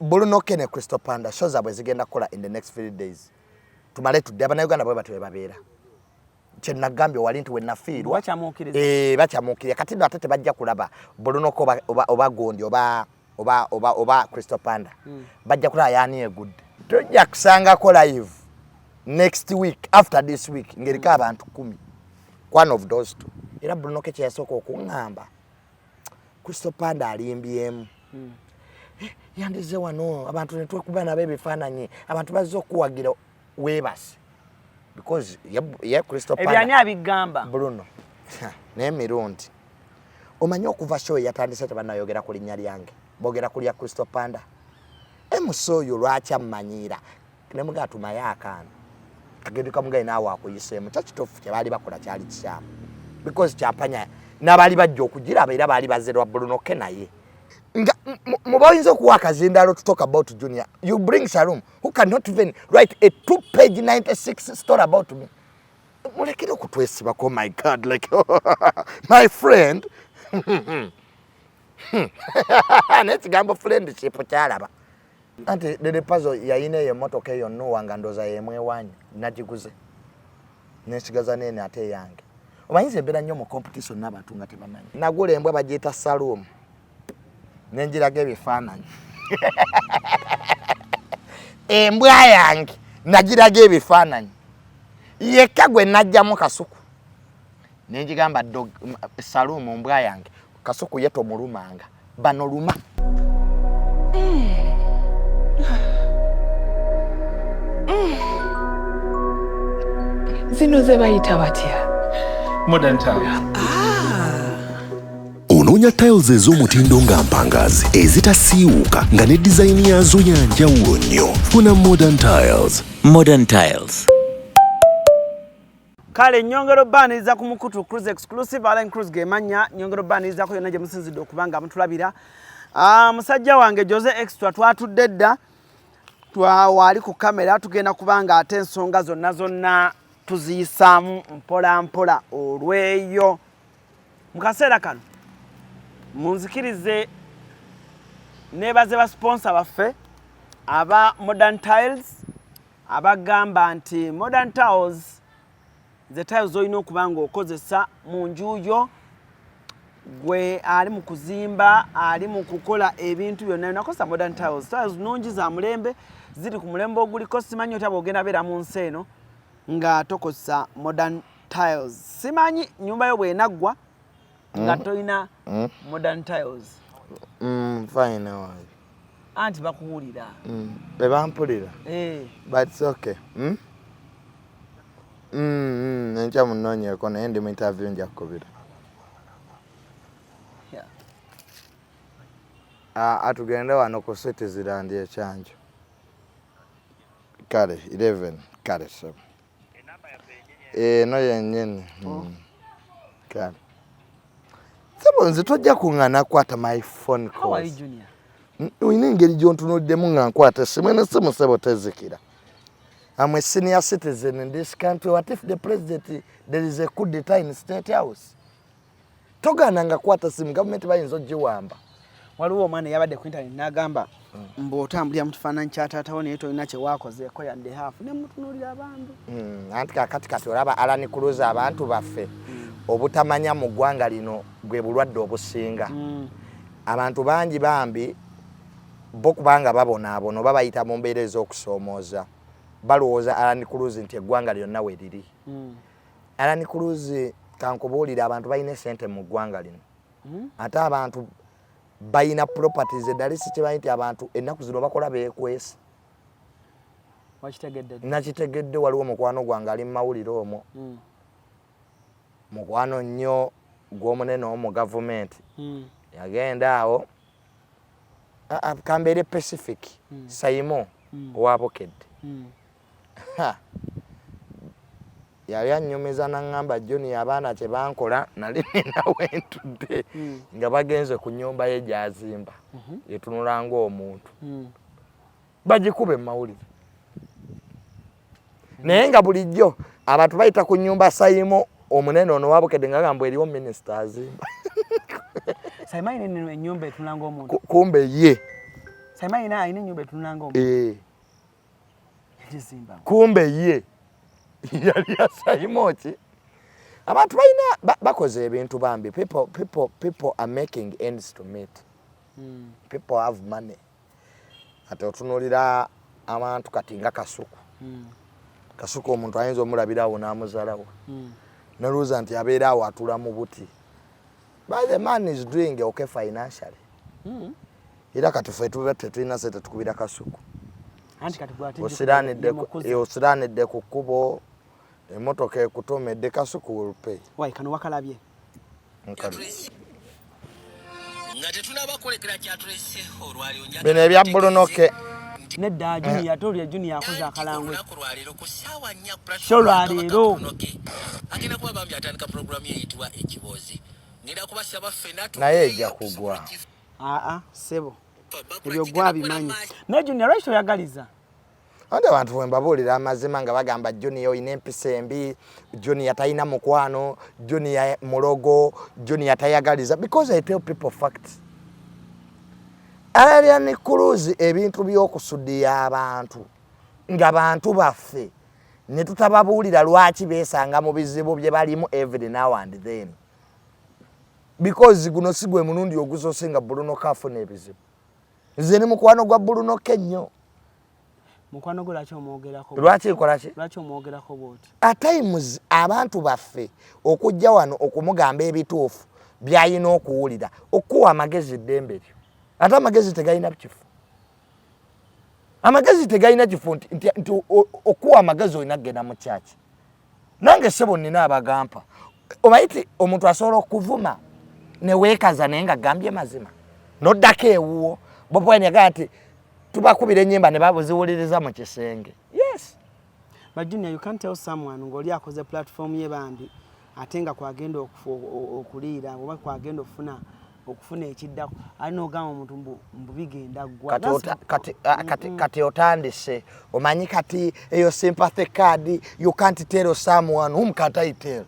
Bruno K ne Crystal Panda show zaabwe zigenda kukola in the next few days. Tumale tudde, Abannayuganda bwe batyo bwe babeera. Kyenagambye wali nti wenafiirwa Bakyamuukiriza. Eh, bakyamuukirira. Kati nno ate tebajja kulaba Bruno K oba gundi oba Crystal Panda. Bajja kulaba yaani egudde. Tujja kusangako live next week, after this week, ng'eriko abantu 10. One of those two. Era Bruno K kyeyasooka okuŋŋamba, Crystal Panda alimbyemu. Yandize wano abantu ne twekuba nabo ebifaananyi, abantu bazze okuwagira, weebase. Because ye Crystal Panda. Ebyani abigamba? Bruno. Naye mirundi. Omanyi okuva show yatandise tebannayogera ku linnya lyange. Boogera ku lya Crystal Panda. MC oyo lwaki ammanyiira? Ne mugaa tumaye akaana. Kagende kamugaye naawe akuyiseemu. Kyo kituufu kye baali bakola kyali kikyamu. Because kyampanya n'abaali bajja okugiraba era baali bazze lwa Bruno K naye. Nga muba oyinza okuwa akazindaalo to talk about Junior. You bring Shalom who cannot even write a 2-page 96 story about me. Mulekere okutwesibako, my God, like my friend. N'ekigambo friendship kyalaba. Anti Dede Pazo yayina eyo emmotoka eyo Noah nga ndowooza y'emwewanya, nagiguze. Nesigaza neene ate eyange. Omanyi nze mbeera nnyo mu competition n'abantu nga tebamanyi. Nagula embwa bagiyita Salum. Ne ngiraga ebifaananyi. Embwa yange nagiraga ebifaananyi. Yekka gwe najjamu Kasuku. Ne ngigamba dog, Salum mbwa yange, Kasuku ye tomulumanga. Bano luma. Zino ze bayita batya? Modern tiles. Onoonya tiles ez'omutindo nga mpangazi, ezitasiiwuuka, nga ne dizayini yaazo ya njawulo nnyo. Funa Modern Tiles. Modern Tiles. Kale nnyongera obbaaniriza ku mukutu Cruise Exclusive, Allen Cruise ge mannya. Nnyongera obbaanirizako yonna gye musinzidde okuba nga mutulabira. Musajja wange Jose Extra twatudde dda, waali ku kamera, tugenda kubanga ate ensonga zonna zonna tuziyisaamu mpola mpola olweyo. Mu kaseera kano munzikirize neebaze ba sponsor baffe aba Modern Tiles, abagamba nti Modern Tiles ze tiles z'olina okuba ng'okozesa mu nju yo. Gwe ali mu kuzimba, ali mu kukola ebintu byonna byonna, kozesa Modern Tiles. Tiles nnungi, za mulembe, ziri ku mulembe oguliko. Simanyi otya bw'ogenda beera mu nsi eno nga tokozesa Modern Tiles. Simanyi nnyumba yo bw'enaggwa nga tolina Modern Tiles. Fine, wange. Anti bakuwulira. Be bampulira. But it's okay. Enkya munoonyeeko naye ndi mu interview, nja kukubira. Atugende wano ku Citizenland ekyanjo. Kale 11 kale sebo. Eno yennyini. Kale. Sebo nze tojja kuŋŋaana kukwata my phone How are you, calls. Junior? Olina engeri gy'ontunuddemu nga nkwata essimu, eno essimu sebo tezikira. I'm a senior citizen in this country. What if the president, there is a coup d'etat in State House? Togaananga kukwata simu, gavumenti bayinza ogiwamba. Waliwo omwana eyabadde ku internet n'agamba mbu otambulira mu kifaananyi kya taatawo naye tolina kye waakozeeko yadde haafu, ne mutunuulira abantu. Anti kakati kati olaba Alan Cruz, abantu baffe obutamanya mu ggwanga lino bwe bulwadde obusinga. Abantu bangi bambi bo kubanga babonaabona oba bayita mu mbeera ez'okusoomooza, balowooza Alan Cruz nti eggwanga lyonna we liri. Alan Cruz, kankubuulire, abantu balina essente mu ggwanga lino. Ate abantu balina properties eddala. Si kimanyi nti abantu ennaku zino bakola beekwese. Wakitegedde ddi? Nakitegedde, waliwo mukwano gwange ali mu mawulire omwo. Mukwano nnyo gw'omunene omu gavumenti. Yagenda awo, kambeere Pacific. Saimo owa Bukedde. Ha. Yali annyumiza n'aŋŋamba, "Junior, abaana kye bankola, nali nina wentudde nga bagenze ku nnyumba ye gy'azimba etunula ng'omuntu, bagikuba emawulire." Naye nga bulijjo abantu bayita ku nnyumba Saimo omunene ono wa Bukedde nga gamba eriwo minisita azimba. Saimo ayina ennyumba etunula ng'omuntu. Kumbe ye Saima alina alina ennyumba etunula nga omu. Eh. Yagizimba. Kumbe ye yali asaimo ki? Abantu balina bakoze ebintu bambi. People are making ends to meet. People have money. Ate otunuulira abantu kati nga Kasuku. Kasuku omuntu ayinza omulabira awo n'amuzalawo. Nolowooza nti abeera awo atula mu buti. But the man is doing okay financially. Era kati ffe tuba tetulina sente tukubira Kasuku. Anti kati gwe ate Osiranidde ye mukuza. Osiranidde ku kkubo, emmotoka ekutomedde, Kasuku will pay. Wai kano wakalabye. Nkabi. Nga tetunaba kwolekera kyatulese olwaleero njagala Bino ebya Bruno K. Nedda Junior ate olya Junior akoze akalango. Olunaku lwaleero ku ssaawa 4 ku Sho lwaleero. Bruno K. Agenda kuba bambi atandika pulogulaamu ye eyitibwa Ekiboozi. Ngenda kubasaba ffenna Naye ejja kugwa. Aa, ssebo. Ebyo gwabimanyi. Naye Junior lwaki toyagaliza? Anti abantu bwe mbabuulira amazima nga bagamba Junior olina empisa embi, Junior talina mukwano, Junior mulogo, Junior tayagaliza, because I tell people facts. Alien Cruz ebintu by'okusudiya abantu nga bantu baffe ne tutababuulira lwaki beesanga mu bizibu bye balimu every now and then. Because guno si gwe mulundi ogusoose nga Bruno K afuna ebizibu. Nze ni mukwano gwa Bruno K nnyo. Mukwano gwo lwaki omwogerako? Lwaki nkola ki? Lwaki omwogerako bw'oti? At times abantu baffe okujja wano okumugamba ebituufu by'alina okuwulira, okuwa amagezi ddembe lyo. Ate amagezi tegalina kifo. Amagezi tegalina kifo nti okuwa amagezi olina kugenda mu church. Nange ssebo nnina abagampa. Omanyi nti omuntu asobola okuvuma ne weekaza naye nga gambye mazima. N'oddako ewuwo. Bobi Wine yagamba nti tubakubira ennyimba ne babuziwuliriza mu kisenge. Yes. But Junior, you can't tell someone ng'oli akoze platform ye bambi ate nga kwagenda okuliira oba kwagenda okufuna ekiddako, ali n'ogamba omuntu mbu bigenda ggwa. Kati That's kati otandise. Omanyi kati eyo sympathy card, you can't tell someone, whom can't I tell?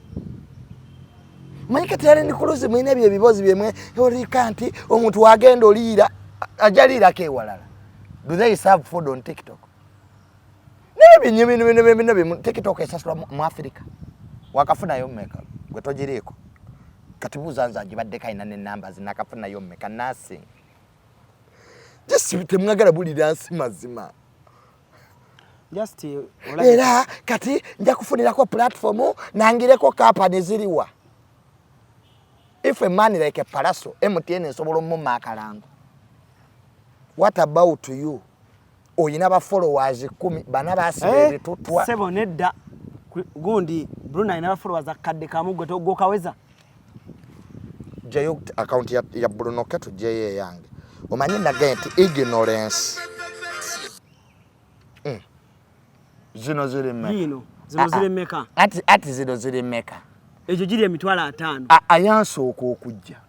Omanyi kati ali Cruz mulina ebyo ebibozi byemwe, olika nti omuntu wagenda oliira, ajja liirako ewalala. Do they serve food on TikTok? Naye binyo bino bino bino bino TikTok esasula mu Africa. Wakafunayo mmeka? Gwe togiriiko. Kati buuza nze agibaddeko alina ne numbers nakafunayo mmeka nursing. Just temwagala bulira nsi mazima. Just era kati nja kufunirako platform nangireko company ziriwa. If a man like a Pallaso, MTN esobola omumma akalango. What about you? Oyina ba followers 10 bana basiba ebitutwa. Sebo nedda. Gundi Bruno alina ba followers akadde kamu gwe togokaweza. Jayo account ya Bruno K tujeyo eyange. Omanyi nagaye nti ignorance. Zino ziri mmeka? Yino, zino ziri mmeka? Ati zino ziri mmeka? Ekyo giri emitwalo 5. Ayansooka okujja.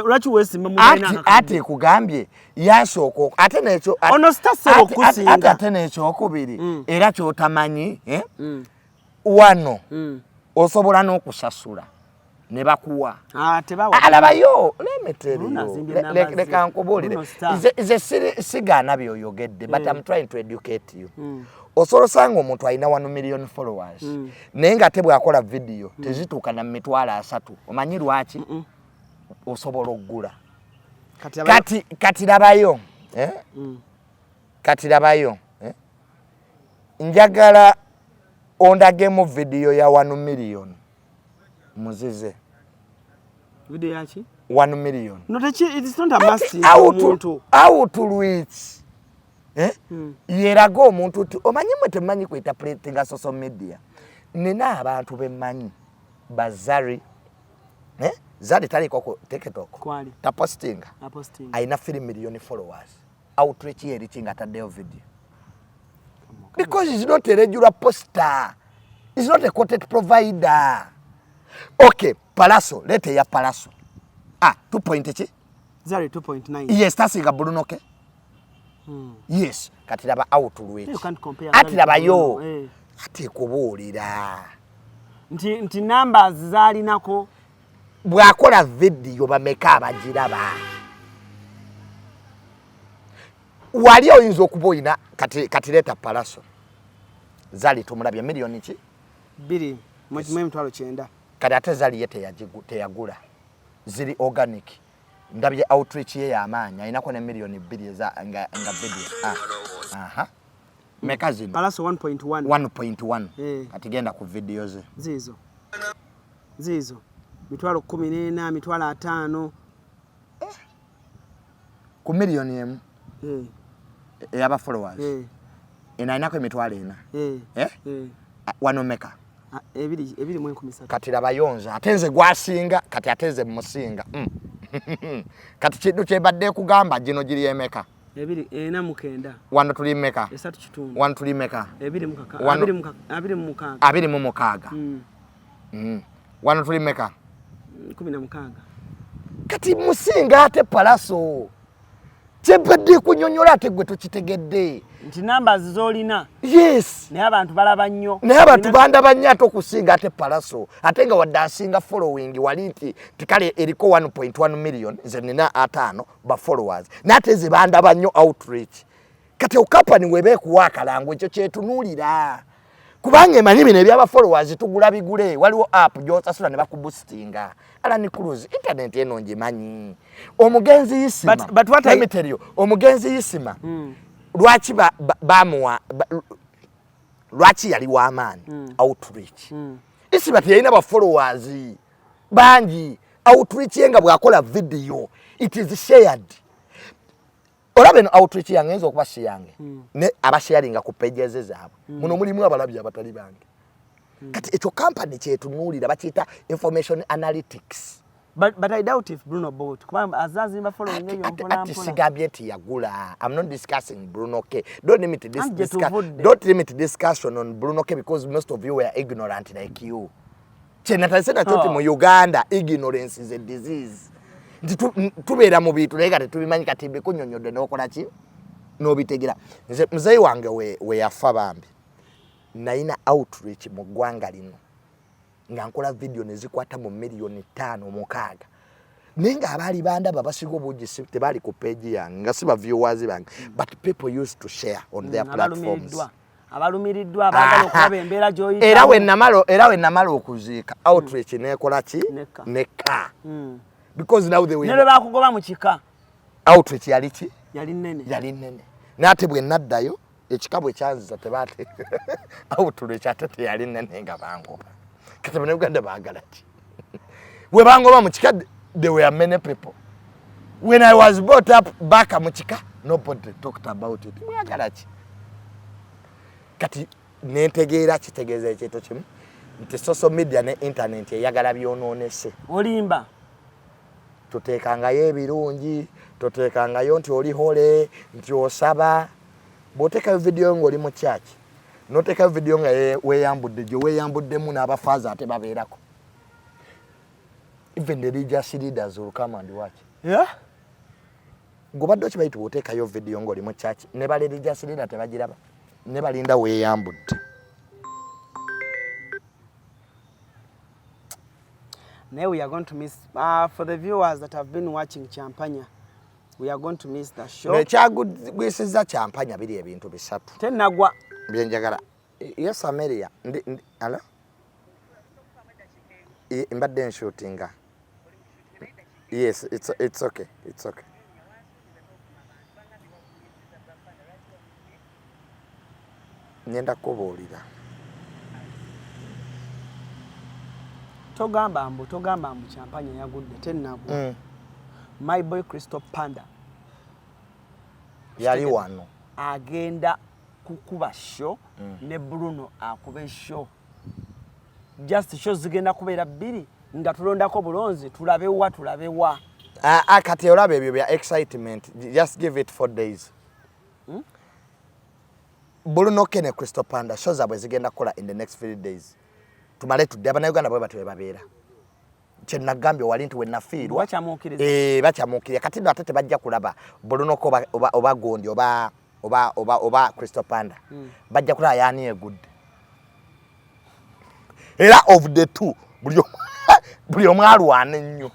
Lwaki weesimba mu balina akakadde? Ati kugambye yansooka ate n'ekyo, Ono star ssebo okusinga. ate n'ekyokubiri, era ky'otamanyi, eh? Wano, osobola n'okusasula ne bakuwa. Tebawa. Alabayo, let me tell Bruno you. azimbye namba ze. Leka nkubuulire. Bruno star. Nze sigaana by'oyogedde, but I'm trying to educate you. Osobola osanga omuntu alina 1 million followers, naye ng'ate bw'akola video, tezituuka na mitwalo 3. Omanyi lwaki? Osobola okugula. Kati abayo- Kati labayo, eh? Kati labayo, eh? Njagala ondagemu video ya 1 million. Muzize. Video yaki? 1 million. No, it is not a must omuntu. Outreach. Yeraga omuntu nti omanyi mwe temumanyi kuyita printing social media. Nina abantu bemmanyi bazari. Zari taliko ku TikTok. Kwali. Tapostinga. Apostinga. Alina 3 million followers. Outreach ye eri kinga ataddeyo video. Because he's not a regular poster. He's not a content provider. Okay, Pallaso, lete ya Pallaso. 2 point ki? Zari 2.9. Yes, tasinga Bruno K. Yes, kati laba outreach. You can't compare Ati Zari laba to yo. Bruno, eh. Ati kubuulira. Nti numbers zaalinako. Bw'akola video bameka abagiraba. Wali oyinza okuba oyina kati, kati leeta Palaso Zali tumulabye miliyoni ki? 2.9. Kati ate Zali ye teyagula, ziri organic. Ndabye outreach ye yamaanyi, ayinako ne miliyoni 2 eza nga video. Ah. Aha. Meka zino? Palaso 1.1. 1.1. Eh. Kati genda ku video ze. Ziizo ziizo 14,000, 50,000. Ku miliyoni 1 eyaba followers. Eno ayinako 40,000. Eh? Eh. Wano meka? Ah, ebiri ebiri mu enkumi ssatu. Kati laba yonza, ate nze gwasinga, kati ate nze musinga. Kati kintu kyebadde kugamba, gino giri emeka? Ebiri ena mu kenda. Wano tuli meka? Esatu kitundu. Wano tuli meka? Ebiri mu kaka. 26. 26. Wano tuli meka? 16. Kati musinga ate Palaso. Kyebadde kunyonyola ate gwe tokitegedde. Nti numbers z'olina. Yes. Naye abantu balaba nnyo. Naye abantu bandaba nnyo ate okusinga ate Palaso. Ate nga wadde asinga following wali nti kale eriko 1.1 million, nze nina 50 ba followers. Naye ate nze bandaba nnyo outreach. Kati okampani weba ekuwa akalango ekyo kyetunuulira. Kubanga emanyi bino ebyaba followers tugula bigule, waliwo app gy'osasula ne bakuboostinga. Alan Cruz, internet eno ngimanyi. Omugenzi Isima. But what Let I me tell you, omugenzi Isima. Lwaki bamuwa, lwaki yali w'amaanyi? Outreach. Isima teyalina ba followers bangi. Outreach ye nga bw'akola video, it is shared. Olaba eno outreach yange eyinza okuba si yange. Ne abasharinga ku pages zaabwe. Muno mulimu abalabi abatali bange. Kati ekyo company kyetunuulira bakiyita information analytics. But I doubt if Bruno bought. Kubanga azazimba following eyo mpola Ati mpola. sigambye nti yagula. I'm not discussing Bruno K. Don't limit this Anti gye tuvudde. Don't limit discussion on Bruno K because most of you were ignorant like you. Kye natandise nakyo nti Oh. mu Uganda ignorance is a disease. Nti tubeera mu bintu naye nga tetubimanyi, kati mbikunyonnyodde n'okola ki? N'obitegera. Nze muzeeyi wange we yafa bambi. Nalina outreach mu ggwanga lino. Nga nkola video ne zikwata mu miliyoni 5 mukaaga. Naye ng'abaali bandaba basinga obungi si tebaali ku page yange, nga si ba viewers bange. But people used to share on their platforms. Abalumiriddwa abaagala okulaba embeera gy'oyitamu. Era we namala okuziika, outreach neekola ki? Nekka. Nekka. Because now they were Ne lwe baakugoba mu kika. Outreach yali ki? Yali nnene. Yali nnene. N'ate bwe naddayo, ekika bwe kyanziza tebaate outreach ate teyali nnene nga bangoba. Kati Bannayuganda baagala ki? Bwe bangoba mu kika, there were many people. When I was brought up back mu kika, nobody talked about it. Mwagala ki? Kati nentegeera kitegeeza ekintu kimu nti social media ne internet eyagala byonoonese. Olimba. Tuteekangayo ebirungi, toteekangayo nti oli hole, nti osaba. Bw'oteekayo video ng'oli mu church, n'oteekayo video nga weeyambudde, gye weeyambuddemu n'abafaaza ate babeerako. Even the religious leaders will come and watch. Yeah? Gobadde okimanyi nti bw'oteekayo video ng'oli mu church, ne ba religious leader tebagiraba, ne balinda weeyambudde. Now we are going to miss, for the viewers that have been watching Champanya, we are going to miss the show. Nekyagwisiza Champanya biri ebintu bisatu. Tenagwa. Bye njagala. Yes, Amelia. Ndi, alo? Mbadde nshootinga. Yes, it's okay. It's okay. Ngenda kubuulira. Togamba mbu Champanya yagudde, tennagwa. My boy Crystal Panda. Yali wano. Agenda kukuba show ne Bruno akube show. Just show zigenda kubeera bbiri nga tulondako bulonzi, tulabe wa, tulabe wa. Kati olaba ebyo bya excitement, just give it 4 days. Bruno K ne Crystal Panda show zaabwe zigenda kukola in the next 3 days. Tumale tudde, Abannayuganda bwe batyo bwe babeera. Kye nagambye wali nti we nafiirwa. Bakyamuukiriza. Bakyamuukiriza. Kati nno ate tebajja kulaba Bruno K oba gundi oba Crystal Panda. Bajja kulaba yaani egudde. Era of the two, buli omu alwana ennyo.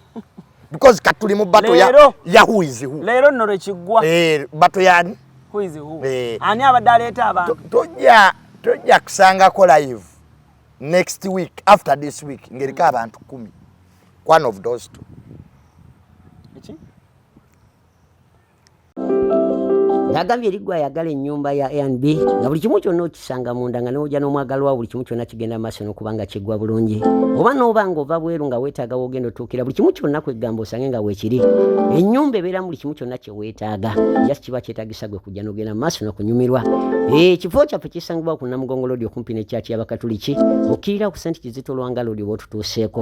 Because kati tuli mu battle Leero. ya who is who. Leero nno lwe kiggwa. Battle yani? Who is who? Ani abadde aleeta abantu? Tojja kusangako live next week, after this week, ng'eriko abantu 10. One of those two. Eki? Nagambye eriggwa ayagala ennyumba ya Airbnb nga buli kimu kyonna okisanga munda, nga n'ojja n'omwagalwa, buli kimu kyonna kigenda mu maaso n'okuba nga kiggwa bulungi, oba n'oba ng'ova bweru nga weetaaga w'ogenda otuukira, buli kimu kyonna kwegamba osange nga weekiri. Ennyumba ebeeramu buli kimu kyonna kye weetaaga, just kiba kyetaagisa gwe kujja n'ogenda mu maaso n'okunyumirwa. Ekifo kyaffe kisangibwa ku Namugongo Road, okumpi ne kyaki y'Abakatuliki, okkirira ku St Kizito Lwanga Road oba otutuuseeko,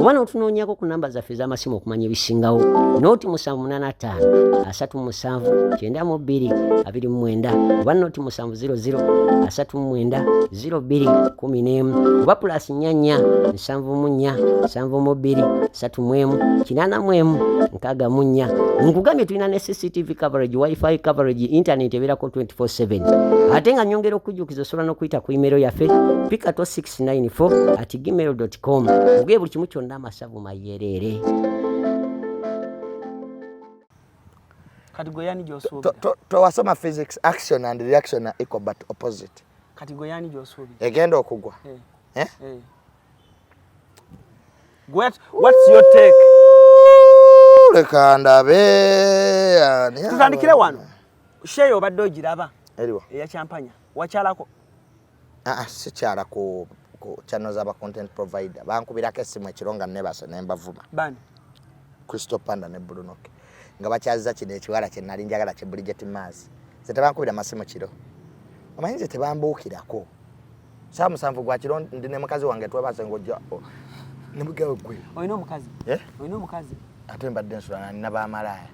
oba n'otunoonyako ku namba zaffe ez'amasimu okumanya ebisingawo: 078 37 92 29, oba 0700 39 02 11, oba +44 74 72 31 81 64. Nkugambye tulina ne CCTV coverage, WiFi coverage, internet ebeerako 24/7. Ate nga nyongera okujjukiza, osobola n'okuyita ku email yaffe pikato694@gmail com. Ogeye buli kimu kyonna, amasavu mayereere. Kati gwe yani gy'osuubira? Towasoma physics? Action and reaction are equal but opposite. Kati gwe yani gy'osuubira? Egenda okugwa. Eh. Eh? Eh. What's your take? Leka ndabe ani. Tutandikire wano. Show eyo obadde ogiraba? Eriwa? Eya Kyampanya. Wakyalako? Ah, ah, sikyala ku channel z'aba content provider. Bankubirako essimu ekiro nga nebase ne mbavuma. Bani? Crystal Panda ne Bruno K, nga bakyaziza kino ekiwala kye nali njagala, kye Bridget Mars. Nze tebankubira masimu kiro, omanyi nze tebambuukirako. Saa 7 gwa kiro ndi ne mukazi wange twebase, ng'ojja nemugawe gwe. Olina omukazi? Eh? Olina omukazi? Ate mbadde nsula nina bamalaaya,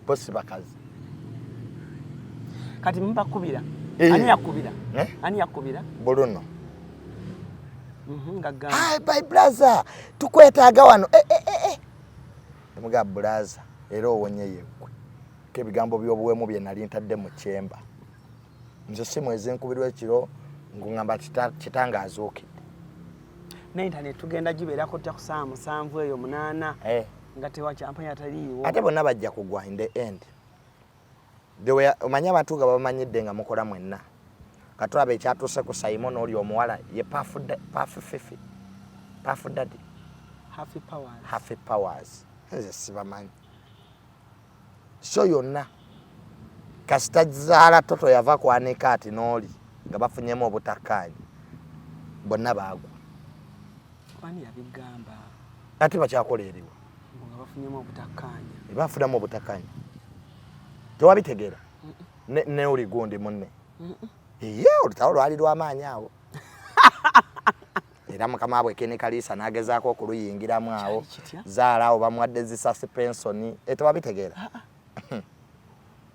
bo si bakazi. Kati mubakubira? Eh. Ani yakubira? Eh? Ani yakubira? Bruno. Nga gamba. Hi, my brother, tukwetaaga wano. Eh, eh, eh, eh. Emuga brother, era owonye yeggwe ko ebigambo by'obuwemu bye nali ntadde mu kyemba. Nze simu ezinkubirwa ekiro nguŋŋamba kitange azuukidde. Ne internet tugenda gibeerako tutya ku saa 7 eyo 8 Eh. nga tewakyampanya taliiwo? Ate bonna bajja kugwa in the end. Omanyi abantu nga babamanyidde nga mukola mwenna. Katulaba ekyatuuse ku Simon oli omuwala ye Puff Fifi, Puff Daddy. Happy Powers. Happy Powers, nze sibamanyi. So yonna kasita zaala toto yava kwanika ati n'oli nga bafunyemu obutakkaanya, bonna baagwa. Kwani yabigamba? Ate bakyakola eriwa? Mbu nga bafunyemu obutakkaanya. Bafunamu obutakkaanya, tewabitegeera? Ne oli gundi munne ye olutalo lwali lw'amaanyi awo, era mukama bwe Ken Kaliisa n'agezaako okuluyingiramu awo. Kyali kitya? Zaala awo bamuwadde zi suspension. E, tewabitegeera?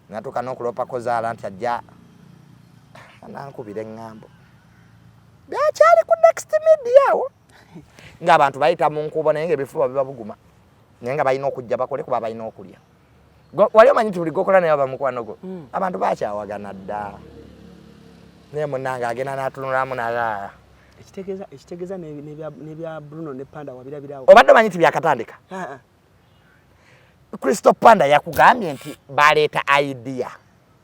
Natuuka n'okulopako Zaala nti ajja nankubira eŋŋambo byakyali ku Next Media awo, ng'abantu bayita mu nkubo naye ng'ebifuba biba buguma, naye nga balina okujja bakole kuba balina okulya. Wali omanyi nti buli gokola naye aba mukwano gwo? Abantu bakyawagana dda, naye munnange agenda n'atunulamu nagaa. Ekitegeeza n'ebya Bruno ne Panda wabirabirawo? Obadde omanyi nti byakatandika? Ah, ah. Crystal Panda yakugambye nti baleeta idea.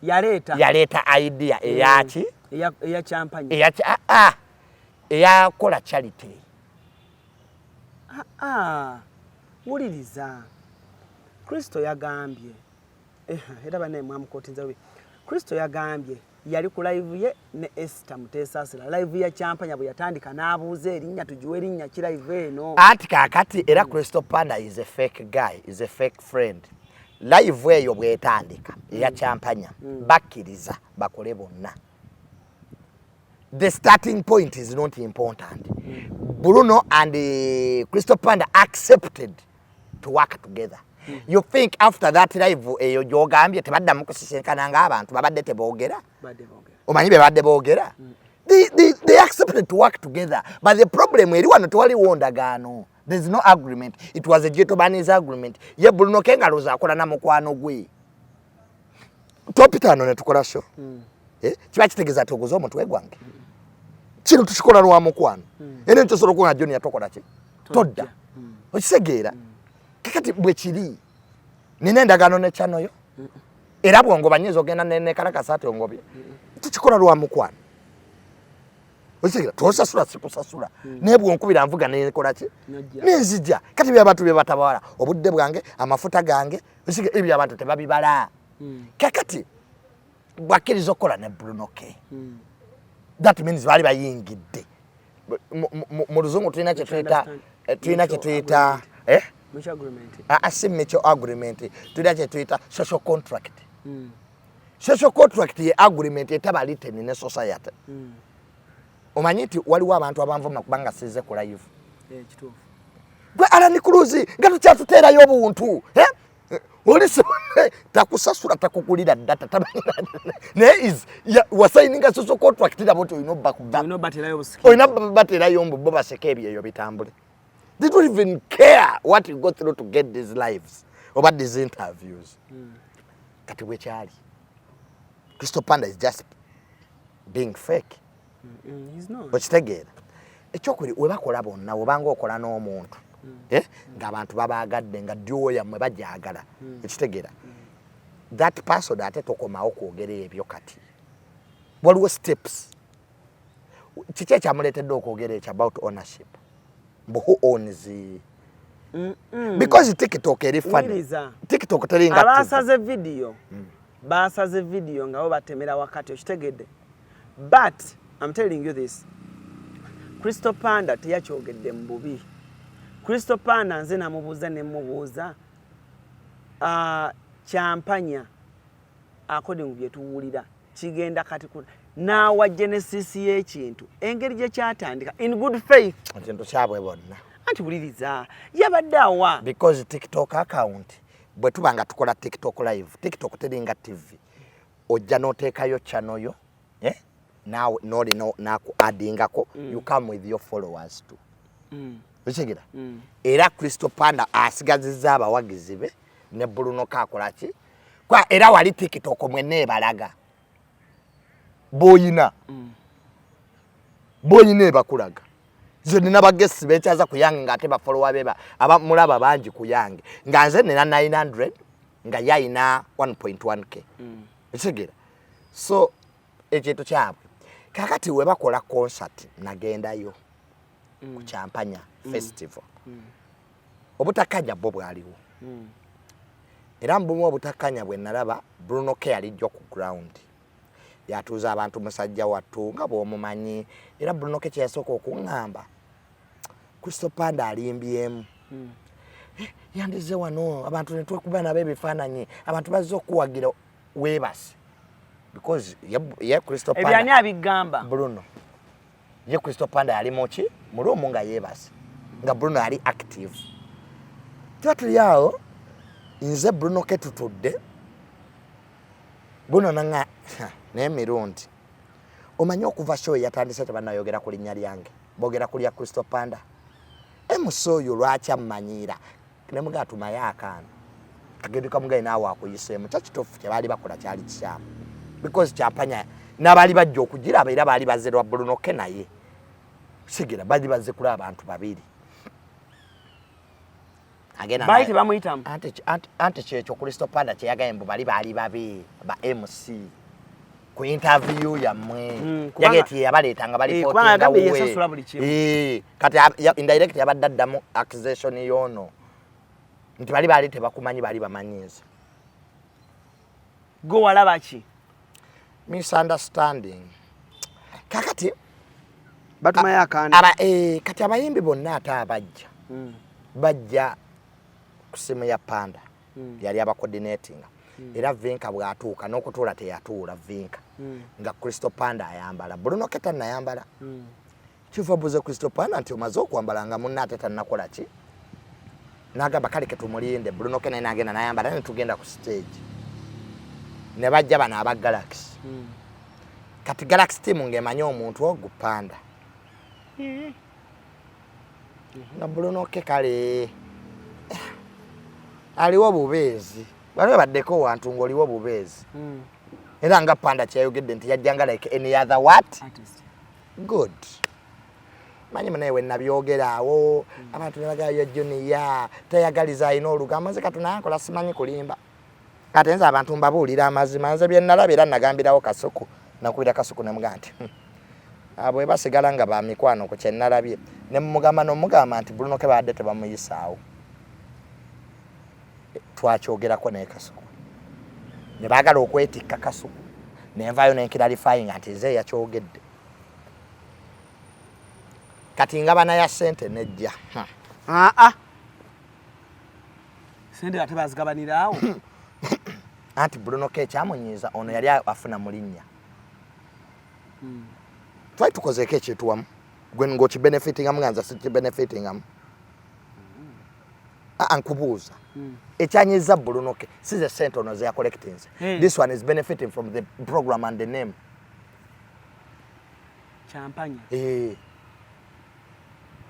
Yaleeta. Yaleeta idea eyaki? Eya Kyampanya. Eyaki? Ah, ah. Eyakola charity. Ah, ah. Wuliriza, Kristo yagambye, era bannaye mwamukotinza bubi. Kristo yagambye yali ku live ye ne Esther Muteesasira, live ya Kyampanya bwe yatandika n'abuuza erinnya, tugiwe erinnya ki live eno? Ati kakati era Crystal Panda is a fake guy, is a fake friend. Live eyo bwetandika eya Kyampanya, bakkiriza bakole bonna. The starting point is not important. Bruno and Crystal Panda accepted to work together. You think after that live eyo gyogambye tebaddamu kusisinkana ng'abantu babadde teboogera? Badde boogera. Omanyi be badde boogera? They accepted to work together, but the problem eri wano, tewaliwo ndagaano. There is no agreement. It was a gentleman's agreement. Ye Bruno K ng'alowooza akola na mukwano gwe. Topitano ne tukola show. Eh, kiba kitegeeza nti oguze omutwe gwange? Kino tukikola lwa mukwano. Era nkyosobola okuba nga Junior tokola ki, todda, okitegeera? Kakati bwe kiri, nina endagaano ne channel yo. Era bwongoba nyinza ogenda nekalakasa ati ongobye. Tukikola lwa mukwano. Okitegera, tosasula sikusasula. Naye bwonkubira nvuga nenkola ki? Nenzija. Kati byabantu bye batabala obudde bwange, amafuta gange, okitegera, ebyo abantu tebabibala. Kakati bwakkiriza okukola ne Bruno K. That means baali bayingidde. Mu luzungu tulina kye tuyita tulina kye tuyita si mutual agreement, tulina kye tuyita social contract. Social contract ye agreement etaba written ne society. Omanyi nti waliwo abantu abanvuma kubanga size ku live. Gwe Alan Cruz nga tukyatuteerayo obuntu, oli takusasula, takugulira data, naye is wasayininga social contract nabo nti olina obbakuba, olina baterayo mbu bo baseke ebyo eyo bitambule. They don't even care what you go through to get these lives oba these interviews. Kati bwekyali Crystal Panda is just being fake. Okitegeera, ekyokubiri, webakola bonna, webanga okola n'omuntu ng'abantu babaagadde, nga duo yammwe bajagala, ekitegeera, that person ate tokomawo kwogera ebyo. Kati waliwo steps. Kiki ekyamuleetedde okwogera ekyo about ownership, mbu who owns? Because TikTok eri funny. TikTok teringa abasaze video, basaze video nga bo batemera wakati, okitegedde? But I'm telling you this, Crystal Panda teyakyogedde mu bubi. Crystal Panda nze namubuuza, ne mubuuza kyampanya according bye tuwulira kigenda kati naawa genesis y'ekintu, engeri gye kyatandika, in good faith. Ekintu kyabwe bonna. Anti wuliriza, yabadde awa Because TikTok account, bwe tuba nga tukola TikTok live, TikTok teringa TV, ojja n'oteekayo channel yo, eh? Naawe noli naku addingako, you come with your followers too. Okitegera? Era Crystal Panda asigazizza abawagizi be ne Bruno kakolaki kwa, era wali TikTok mwenna ebalaga boyina, boyina ebakulaga. Nze nina ba guests bekyaza ku yange ng'ate ba follower be abamulaba bangi ku yange, nga nze nina 900 nga yayina 1.1K. Ekitegeera? So ekintu kyabwe. Kakati we bakola concert, nagendayo ku Kyampanya Festival. Obutakanya bwo bwaliwo, era mubumu obutakanya bwe nalaba, Bruno K yalijjo ku ground, yatuuza abantu, musajja wattu nga bw'omumanyi. Era Bruno K kyeyasooka okuŋŋamba, Crystal Panda alimbyemu. Yandize wano abantu netwekuba nabo ebifaananyi, abantu bazze okuwagira, weebase because ye Crystal Ebyani Panda abigamba? Bruno. Ye Crystal Panda yali muki, mu room nga yeebase, nga Bruno yali active. Tuba tuli awo, nze Bruno K tutudde, Bruno nanga naye mirundi omanyi okuva show yatandise tebanayogera ku linnya lyange, boogera ku lya Crystal Panda. MC oyo lwaki ammanyiira? Nemugaa tumaye akaana kagende kamugaye naawe akuyiseemu. Kyo kituufu, kyebaali bakola kyali kikyamu because Kyampanya n'abaali bajja okugiraba era baali bazze lwa Bruno K, naye sigira bali bazze kulaba abantu babiri. Agenda Baali tebamuyitamu. Anti kyekyo Crystal Panda kyeyagaye mbu bali baali babi ba MC ku interview yammwe. Yagaye ti yabaleetanga Eh, kubanga yagambye yesasula buli kimu. Eh, kati indirect yabadde addamu accusation y'ono nti bali baali tebakumanyi, baali bamanyi nze. Gwe walaba ki? Misunderstanding. Kakati Batumayo akaana. Kati abayimbi bonna ate abajja bajja ku simu ya Panda, yali abacoordinatinga. Era Vinka bw'atuuka n'okutuula teyatuula Vinka, nga Crystal Panda ayambala, Bruno K tannayambala. Kiva buze Crystal Panda nti omaze okwambala nga munna ate tannakola ki? N'agamba kale ketumulinde. Bruno K naye n'agenda n'ayambala, ne tugenda ku stage, ne bajja bano aba Galaxy. Kati Galaxy team ng'emanyi omuntu ogu Panda nga Bruno K kale aliwo bubeezi, bali baddeko wantu ng'oliwo bubeezi. Era nga Panda kyeyayogedde nti yajjanga like any other what? Artist. Good. Manyi munaye we nabyogera awo, abantu ne bagamba yo Junior tayagaliza, alina olugambo. Nze kati nankola simanyi kulimba. Ate nze abantu mbabuulira amazima. Nze bye nalaba era nagambirawo Kasuku, nakubira Kasuku nemugaa nti abo basigala nga ba mikwano ku kye nalabye, ne mugamba n'omugamba nti Bruno K baadde tebamuyisaawo. Twakyogerako naye Kasuku ne baagala okwetikka Kasuku, nenvaayo nenclarifyinga nti nze yakyogedde. Kati ngabana ya ssente nejja. Aa, sente ate bazigabaniraawo? Anti Bruno K ekyamunyiiza, ono yali afuna mu linnya. Twali tukozeeko ekintu wamu, gwe ng'okibenefitingamu nga nze sikibenefitingamu. Aa, nkubuuza, ekyanyiza Bruno K si ze sente ono ze yacollectinze? This one is benefiting from the program and the name. Kyampanya. Eh.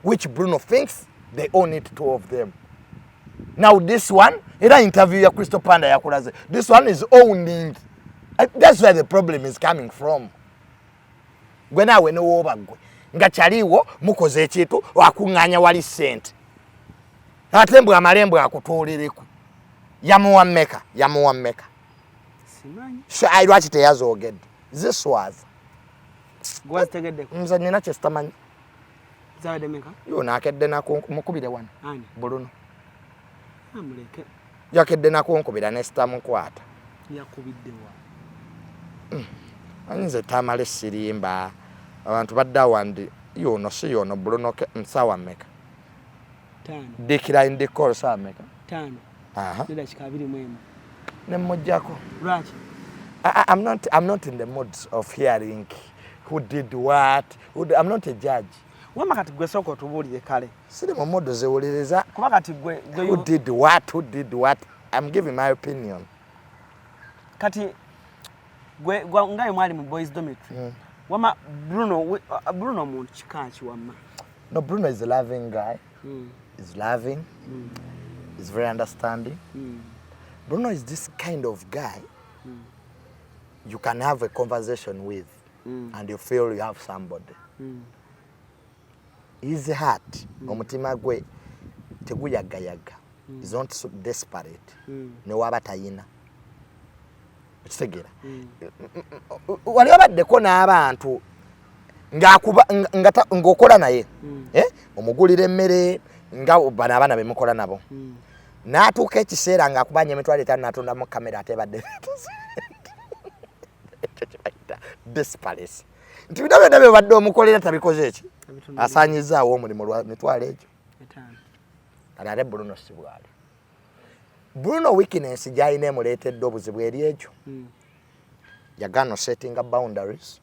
Which Bruno thinks they own it, two of them. Now this one, era interview ya Crystal Panda yakulaze, this one is owning. That's where the problem is coming from. Gwe naawe newooba gwe nga kyaliwo mukoze ekintu, wakuŋŋaanya wali ssente, ate mbwe amale mbwe akutuulireku. Yamuwa mmeka? Yamuwa mmeka? Simanyi. Ai, lwaki teyazoogedde? Ziswaza. Gwazitegeddeko? Nze nina kyesitamanyi. Zabadde meka? Yo nakedde nako mukubire wano. Ani? Bruno. Amuleke. Yakedde nakunkubira ne sitamukwata. Yakubiddewa? Nze tamale sirimba abantu badde awandi. Yono si yono Bruno K, nsawa mmeka? 5. Decline the call, sawa mmeka? 5 Aha. Nedakika 21. Nemugjako. Lwaki? I'm not in the mood of hearing who did what. I'm not a judge. Wama kati gwe sooka otubuulire kale. Siri mu mood ziwuliriza. Kuba kati gwe gwe Who did what, who did what. I'm giving my opinion. Kati gwe nga ye mwali mu boys dormitory, wama Bruno Bruno muntu kika ki wamma? No, Bruno is a loving guy. He's loving. He's very understanding. Bruno is this kind of guy you can have a conversation with and you feel you have somebody. His heart, omutima gwe teguyagayaga. He's not so desperate. Ne waba tayina. Okitegeera? Wali obaddeko n'abantu ng'akuba ng'okola naye, eh? Omugulira emmere nga bano abaana bemukola nabo, n'atuuka ekiseera ng'akubanja 50,000 n'atondamu kamera ate ebadde, ekyo kibayita desperate, nti bino byonna byobadde omukolera tabikoze eki, asaanyizaawo omulimu lwa mitwalo egyo. 5. Kati ate Bruno si bwali. Bruno weakness gy'alina emuleetedde obuzibu eri ekyo, yagaana settinga boundaries.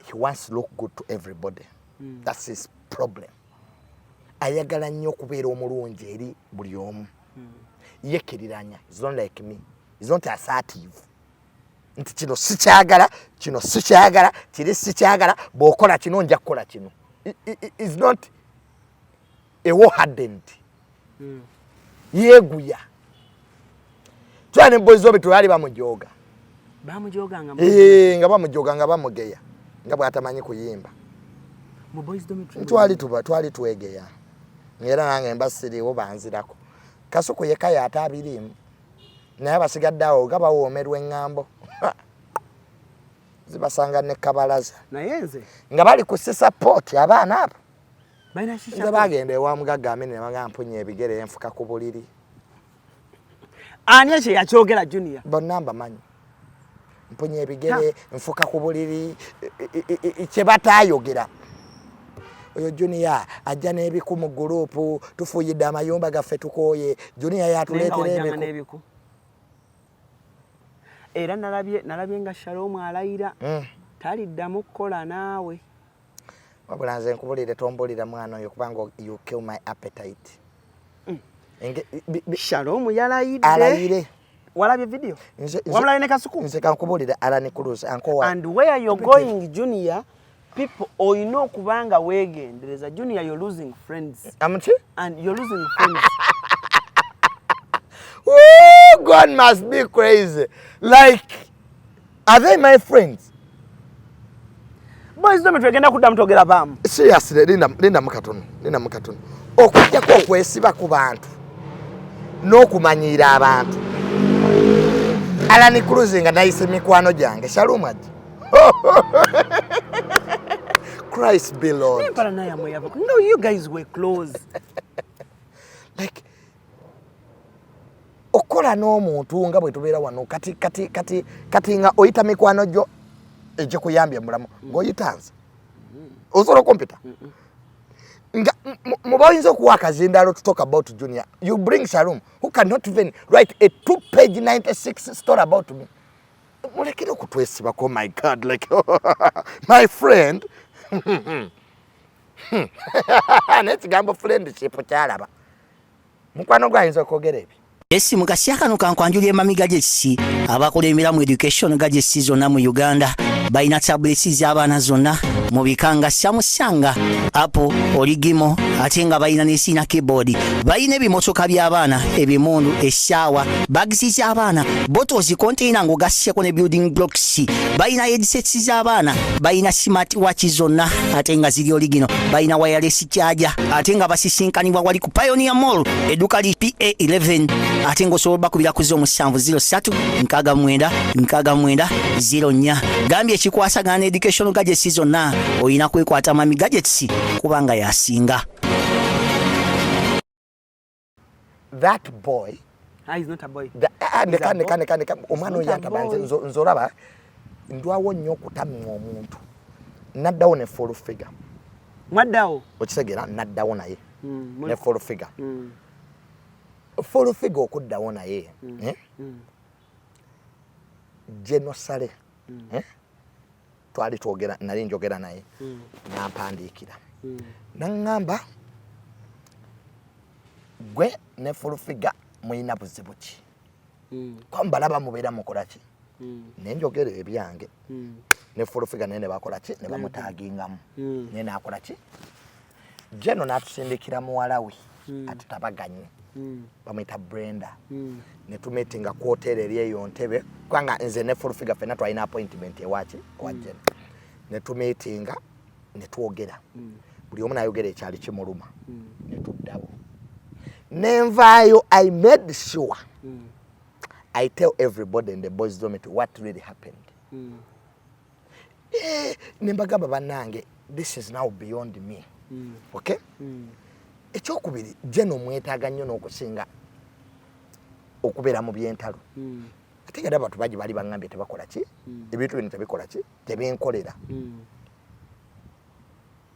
He wants to look good to everybody. That's his problem. Ayagala nnyo okubeera omulungi eri buli omu, yekkiriranya. He's not like me. He's not assertive nti kino sikyagala, kino sikyagala, kiri sikyagala, bw'okola kino nja kukola kino. Is not a war hardened. Yeeguya tula ne boys obe twali bamujoga. Bamujoganga? Eh, nga bamujoga, nga bamugeya nga bw'atamanyi kuyimba. Mu boys dormitory? Twali tuba twali twegeya, era nange mba siriiwo banzirako. Kasuku yekka yaate abiriimu, naye abasigadde awo nga bawoomerwa eŋŋambo zibasanga ne kabalaza. Naye nze Nga bali ku sisapooti abaana abo. Balina Nze shisha. Bagenda ewa mugagga Amini ne bagamba mpunya ebigere, enfuka ku buliri. Ani ekyo yakyogera, Junior? Bonna mbamanyi. Mpunya ebigere, nfuka ku buliri, kye bataayogera. Oyo Junior ajja n'ebiku mu group, tufuuyidde amayumba gaffe, tukooye. Junior Naye nga yatuleetera wajjanga ebiku. n'ebiku. Era nalabye nga Shalom alayira taliddamu kukola naawe. Wabula nze nkubulire, tombulira mwana oyo kubanga you kill my appetite. Shalom yalayidde. Alayire. Walabye video? Wamulabe ne Kasuku? Nze kankubulire, Alan Cruz ankowa. And where you're going, Junior, people olina okuba nga weegendereza. Junior, you're losing friends. Amuki? And you're losing friends. Oh, God must be crazy. Like, are they my friends? Boys dormitory egenda kuddamu twogera baamu. Seriously, linda, linda mukatono, linda mukatono. Okujjako okwesiba ku bantu n'okumanyiira abantu. Alan Cruz nga nayise mikwano gyange. Shalom ati. Christ be Lord. Empalana yammwe yava. No, you guys were close. Like okola n'omuntu nga bwe tubeera wano kati kati kati kati nga oyita mikwano gyo egikuyambye mulamu ng'oyita nze osobola okumpita nga muba oyinza okuwa akazindaalo to talk about Junior. You bring Shalom who cannot even write a 2 page 96 story about me. Mulekere okutwesibako. My God, like my friend n'ekigambo friendship kyalaba mukwano gwe ayinza okwogera ebyo. Esi mu kaseera kano kankwanjulira Mami Gadgets abakulembera mu education gadgets zonna mu Uganda. Balina tablets z'abaana zonna mu bika nga Samsung, Apple, Origimo, ate nga balina ne sina keyboard. Balina ebimotoka by'abaana, ebimundu, essaawa, bags z'abaana, bottles, container ng'ogasseko ne building blocks. Balina headsets z'abaana, balina smart watch zonna ate nga ziri original. Balina wireless charger ate nga basisinkanibwa wali ku Pioneer Mall, edduka li PA11, ate ng'osobola bakubira ku 0703 69 69 04. Gambye ekikwasagana ne education gadgets zonna olina kwekwata Mami Gadgets kubanga yasinga. That boy. Ah, he's not a boy. Ndeka ndeka ndeka ndeka omwana oyo yantaba nze olaba ndwawo nnyo okutamwa omuntu. Naddawo ne full figure. Mwaddawo? Okitegeera, naddawo naye ne full figure. Full figure okuddawo naye eh? Genosale eh? Twali twogera, nali njogera naye nampandiikira naŋŋamba, gwe ne full figure mulina buzibu ki? Kuba mbalaba mubeera mukola ki? Nenjogera ebyange ne full figure naye ne bakola ki, ne bamutagingamu naye nakola ki, Geno n'atusindikira muwala we atutabaganye, bamuyita Brenda, ne tumeetinga ku hotel eri eyo Ntebe, kubanga nze ne full figure ffenna twalina appointment ewaki, ewa Geno. Ne tumeetinga ne twogera, buli omu n'ayogera ekyali kimuluma, ne tuddawo. Nenvaayo, I made sure I tell everybody in the boys dormitory what really happened. Eh, ne mbagamba, bannange, this is now beyond me, okay? Ekyokubiri, Geno mwetaaga nnyo n'okusinga okubeera mu byentalo, ate nga abantu bangi baali baŋŋambye tebakola ki, ebintu bino tebikola ki, tebinkolera.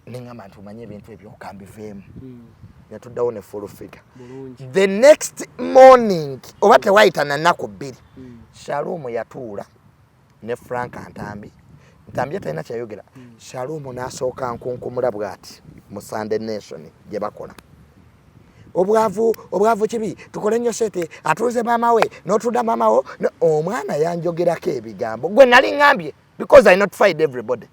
Neŋŋamba nti omanye ebintu ebyo kambiveemu. Netuddawo ne full figure. The next morning, oba tewayita na nnaku 2, Shalom yatuula ne Frank Ntambi. Ntambi talina kyayogera. Shalom n'asooka nkunkumula bw'ati mu Sunday Nation gye bakola. Obwavu, obwavu kibi, tukole nnyo sente, atuuze maama we n'otunda maama wo. Omwana yanjogerako ebigambo gwe nali ŋŋambye because I notified everybody.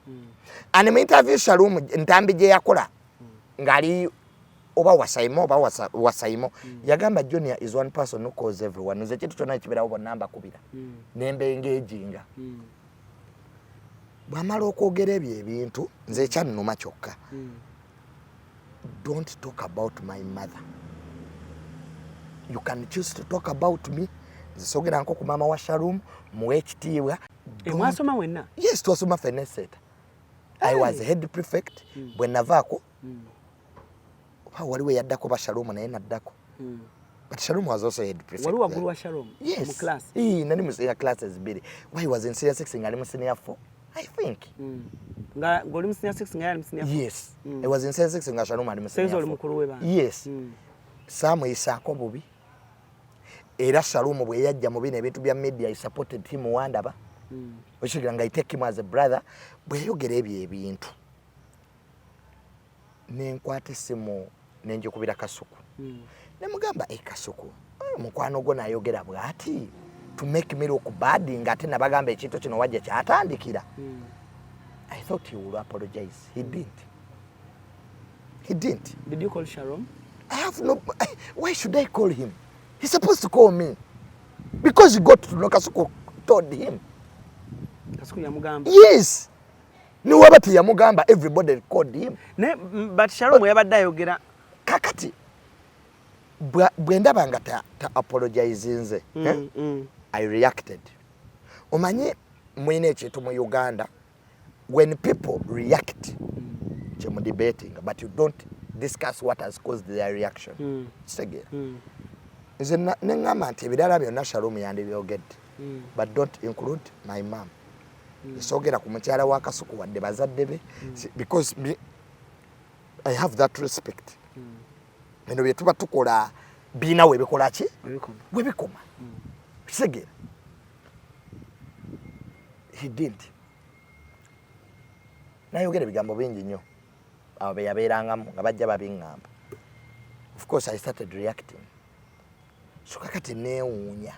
And mu interview Shalom Ntambi gye yakola ng'ali oba wasaimo oba wasaimo, yagamba Junior is one person who calls everyone. Nze ekintu kyonna ekibeerawo bonna mbakubira nemba engaginga. Bw'amala okwogera ebyo ebintu, nze ekyannuma kyokka, don't talk about my mother. You can choose to talk about me. Nze sogeranko ku maama wa Shalom, muwe ekitiibwa. Mwasoma wenna? Yes, twasoma ffenna Seeta. I was head prefect. Bwe navaako oba waliwo eyaddako ba Shalom naye naddako, but Shalom was also head prefect. Wali waggulu wa Shalom? Yes. Mu class? Ii, nali mu senior classes bbiri. Why was in senior 6 nga ali mu senior 4, I think. Nga ng'oli mu senior 6 nga yali mu senior 4? Yes, I was in senior 6 nga Shalom ali mu Senior senior oli 4. mukulu we bana? Yes. Saamuyisaako bubi, era Shalom bwe yajja mu bino ebintu bya media, I supported him. Wandaba okigira nga I take him as a brother. Bwe yayogera ebyo ebintu, nenkwata essimu nenjikubira Kasuku nemugamba, "E Kasuku, eh, mukwano gwo nayogera bw'ati to make me look bad, nga ate nabagamba ekintu kino wajja kyatandikira." I thought he would apologize. He didn't, he didn't. Did you call Shalom? I have no. Why should I call him? He's supposed to call me because he got to know Kasuku told him. Kasuku yamugamba? Yes. Niwaba teyamugamba, everybody called him. Ne but Shalom yabadde ayogera. Kakati bwe ndaba nga ta apologizinze, eh? I reacted. Omanyi mulina ekintu mu Uganda, when people react, kyemu debating, but you don't discuss what has caused their reaction. Kitegeera? Nze neŋŋamba nti ebirala byonna Shalom yandibyogedde, but don't include my mom. Soogera ku mukyala wa Kasuku wadde bazadde be, because me, I have that respect. Bino bye tuba tukola biina we bikola ki, we bikoma. Kitegeera? He didn't. Nayogera ebigambo bingi nnyo abo be yabeerangamu nga bajja babiŋŋamba. Of course I started reacting. So kakati neewuunya,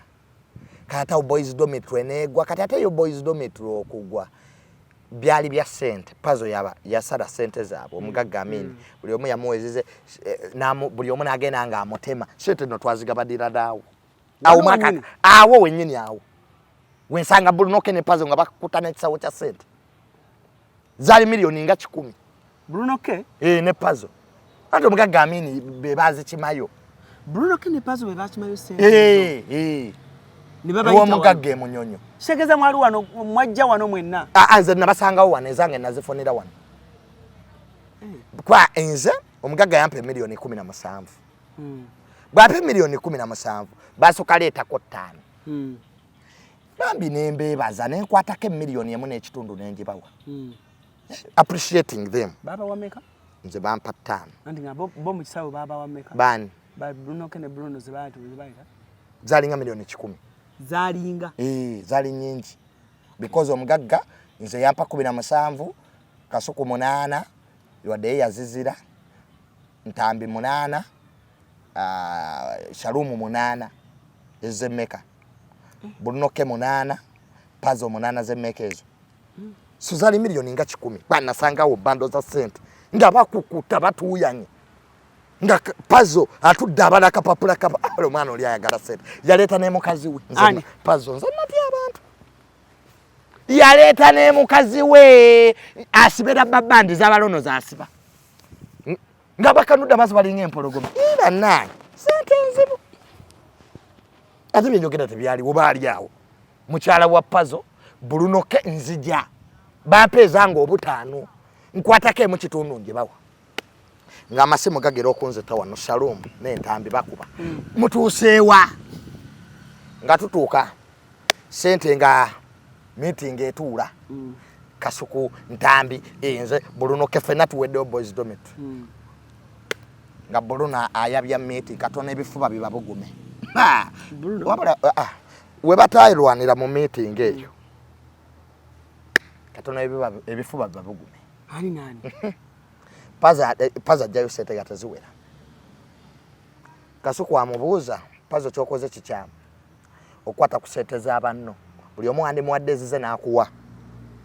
kati awo boys dormitory neegwa. Kati ate yo boys dormitory okugwa byali bya ssente. Pazo yaba yasala ssente zaabwe, omugagga Amini, buli omu yamuwezeze, buli omu n'agenda ng'amutema sente. Nno twazigabadira daawo awo. Wano mwaka wennyini? Awo wennyini, awo wensanga Bruno K ne Pazo nga bakuta n'ekisawo kya ssente, zaali miliyoni nga 100. Bruno K? Eh, ne Pazo, anti omugagga Amini be bazikimayo. Bruno K ne Pazo be bakimayo sente? Eh. Ne babayita wano. Ew'omugagga emunyonyo. Kitegeeza mwali wano, mwajja wano mwenna? Ah, ah, nze nabasangawo wano, ezange nazifunira wano. Kwa nze omugagga yampa emiliyoni 17. Bw'ampa emiliyoni 17, basooka leetako 5. Bambi nembeebaza, nenkwatako emiliyoni 1.5 nengibawa, appreciating them. Baba wameka? Nze bampa 5. Anti nga bo mu kisawo baba wameka? Baani? Ba Bruno K ne Bruno ze bayita. Zalinga miliyoni 100. Zalinga? Eh, zaali nyingi because omugagga nze yampa 17, Kasuku 8, wadde ye yazizira, Ntambi 8, Shalumu 8, ezemmeka, Bruno K 8, Pazo 8, zemmeka ezo? So zaali miliyoni nga 100. Banasangawo bundle za sente nga bakukuta batuuyanye, nga Pazo atudde abala akapapula kapa. Ah, omwana oli ayagala sente, yaleeta ne mukazi we. Nze Ani? Pazo. Nze natya abantu. Yaleeta ne mukazi we asibera babandi z'abalono zasiba nga bakanudde amaaso balinga empologoma. Ii, bannange, sente nzibu. Ate byenjogera tebyaliwo, baali awo mukyala wa Pazo, Bruno K. Nzija bampa ezange 5, nkwatako 1.5 ngibawa, ng'amasimu gagera okunzita wano. Shalom n'Entambi bakuba, mutuuseewa? Nga tutuuka sente, nga meeting etuula, Kasuku, Ntambi, nze, Bruno K, ffenna tuweddewo boys dormitory. Nga Bruno ayabya meeting katono ebifuba biba bugume. Bruno? Wabula we batayirwanira mu meeting eyo, katono ebifuba biba bugume. Ani nani? Pazo ajjayo sente nga teziwera. Kasuku amubuuza, "Pazo, kyokoze kikyamu okukwata ku sente z'abanno. Buli omu wandimuwadde ezize n'akuwa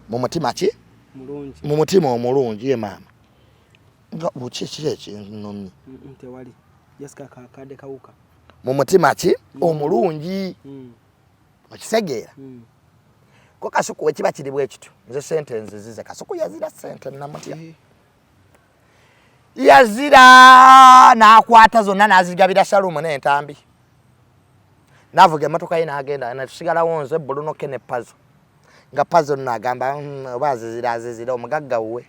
mu mutima ki?" Mulungi. Mu mutima omulungi. Ye maama, nga buki ki ekinumye? Tewali, Jessica, kakadde kawuka. Mu mutima ki omulungi. Okitegeera? Ko Kasuku, wekiba kiri bwe kityo, nze sente nzizize. Kasuku yazira sente, namutya. Yazira n'akwata zonna n'azigabira Shalumu n'Entambi, n'avuga emmotoka ye n'agenda, netusigalawo nze, Bruno K ne Pazo. Nga Pazo nno agamba, oba azizira azizira omugagga wuwe,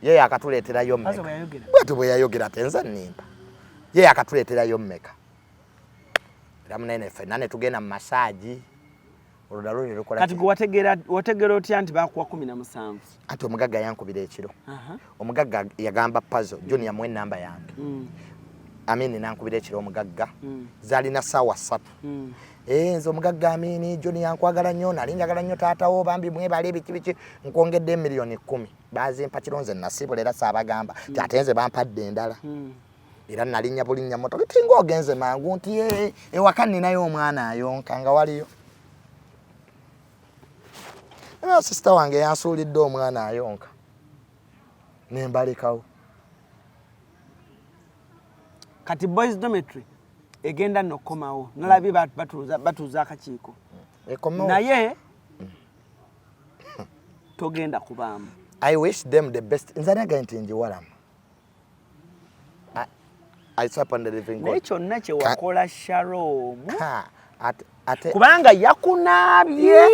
ye yakatuleeterayo Pazo mmeka?" bwe yayogera? Bwetyo bwe yayogera, tenze nnimba. Ye yakatuleeterayo mmeka? Era munene ffenna ne tugenda mu massage, olwo nalwo ne lukola. Kati gwe wategeera otya nti bakuwa 17? Anti omugagga yankubira ekiro. Omugagga yagamba Pazo, "Junior, muwe enamba yange." Amini nankubira ekiro omugagga. Zalina saawa 3. "Eh, nze omugagga Amini. Junior, nkwagala nnyo, nali njagala nnyo taatawo. Bambi mwebale, biki biki, nkwongedde emiliyoni 10." Bazimpa kiro. Nze nasibula era saabagamba ti ate nze bampadde endala. Era nalinnya bulinnya motoka, tinga ogenze mangu nti, "Eh, ewaka ninayo omwana ayonka nga waliyo." Era sister wange yansuulidde omwana ayonka nembalekawo. Kati boys dormitory egenda nno okukomawo, nalabye batuuza akakiiko. Ekomewo. Naye togenda kubaamu. I wish them the best. Nze naga nti njiwalamu. I swear upon the living Naye God. kyonna kye wakola Shalom, Ha, ate kubanga yakunaabye.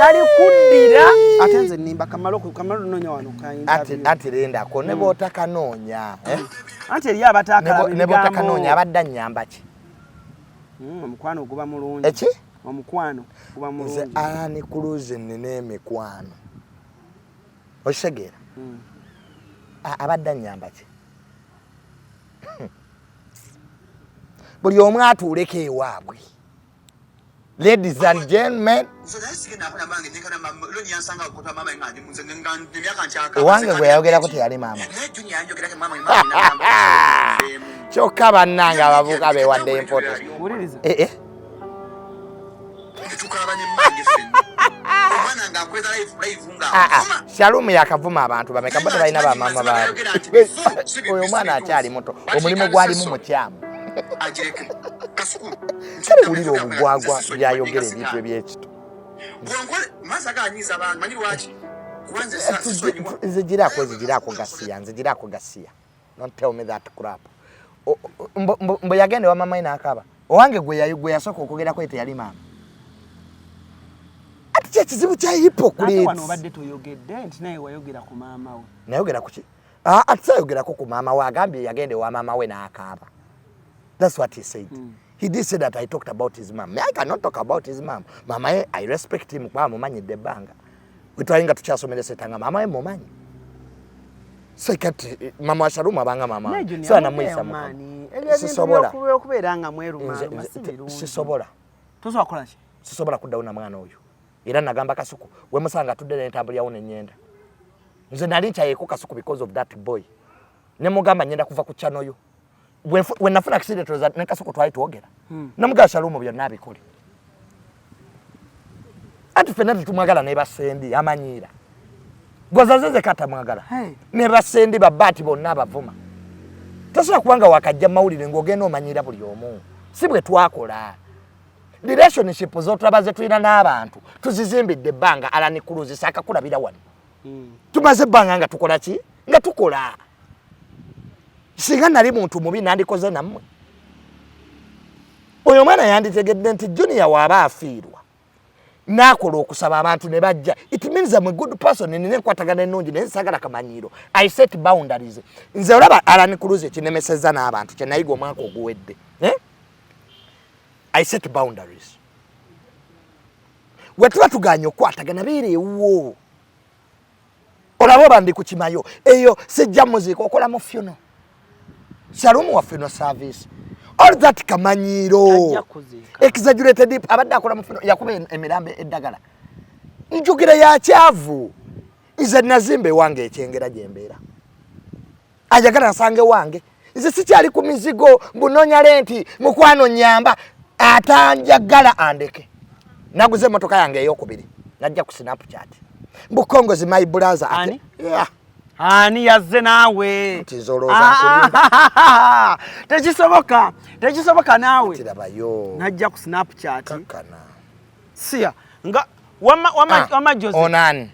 Talikuddira ate nze nimba kamalo kamalo nonya wano ka interview. Ati lindako ne bw'otakanoonya eh? Anti eriyo abataakalaba Ne bw'otakanoonya abadde annyamba ki? Omukwano guba mulungi. Eki? Omukwano guba Nze mulungi. Alan Cruz nnina emikwano. Okitegeera? Abadde annyamba ki? Buli omu atuuleko ewaabwe. Ladies and gentlemen, owange gwe yayogerako teyali maama. Kyokka bannange abavubuka beewadde empoto. Wuliriza. Eh, eh. Ah, ah. Shalom yakavuma abantu bameka bo tebalina bamaama baabwe. Oyo omwana akyali muto, omulimu gwalimu mukyamu. Kale wulira obugwagwa byayogera ebintu ebyekito. Nzigirako nzigirako gasiya nzigirako gasiya. Don't tell me that crap. Mbo yagenda ewa mama we n'akaaba. Owange gwe yasooka okwogerako ye teyali maama. Ati kye kizibu kya hypocrites. Ate wano obadde toyogedde nti naye wayogera ku maama we. Nayogera ku ki? Ah, ati sayogerako ku maama we, agambye yagenda ewa maama we n'akaaba. That's what he said. He did say that I talked about his mom. Me, I cannot talk about his mom. Mama ye, I respect him kuba mumanyidde ebbanga. Bwe twali nga tukyasomera Ssetanga, maama we mumanyi. So I can't, mama wa Shalom abanga mama. Naye Junior, So anamuyisa muveeyo mukama. maani. Ebyo ebintu Sisobola. okubeera nga mwerumaaluma Nze, si birungi. Sisobola. Tosobola kukola ki? Sisobola kuddawo na mwana oyo. Era nagamba Kasuku, we musanga atudde n'entambulirawo ne nnyenda. Nze nali nkyayeeko Kasuku because of that boy. Ne mugamba nnyenda kuva ku channel yo. Bwe nafuna accident olowooza ne Kasuku twali twogera. Namugamba Shalom byonna abikole. Anti ffenna tetumwagala ne basendi amanyiira. Gwazaze katamwagala. Hey. Ne basendi babbaati bonna abavuma. Tosobola kubanga wakajja mu mawulire ng'ogenda omanyiira buli omu. Si bwe twakola. Relationship z'otulaba ze tulina n'abantu tuzizimbidde ebbanga. Alan Cruz saakakulabira wano. Tumaze ebbanga nga tukola ki? Nga tukola. Singa nali muntu mubi nandikoze nammwe. Oyo omwana yanditegedde nti Junior w'aba afiirwa n'akola okusaba abantu ne bajja. It means I'm a good person, nina enkwatagana ennungi naye saagala kamanyiiro. I set boundaries. Nze olaba Alan Cruz ekinemesezza n'abantu kye nayiga omwaka oguwedde. I set boundaries. We tuba tugaanye okukwatagana beera ewuwo. Olaba oba ndi kukimayo eyo sijja muziika okola mu funeral. Shalom wa funeral service. All that kamanyiiro. Tajja kuziika. Exaggerated abadde akola mu funeral yakuba emirambo eddagala. Njogera ya kyavu. Nze nazimba ewange ekyengera gye mbeera. Ayagala nsange wange. Nze sikyali ku mizigo mbunoonya renti mukwano nnyamba atanjagala andeke. Naguze emmotoka yange ey'okubiri najja ku Snapchat. Mbukongozi my brother. Ani? Yeah. Ani yazze naawe? Nti nze olowooza nkulimba. Tekisoboka, tekisoboka naawe. Kirabayo. Najja ku Snapchat. Kakkana. Siya nga wama, wama, wama Jose. Onani.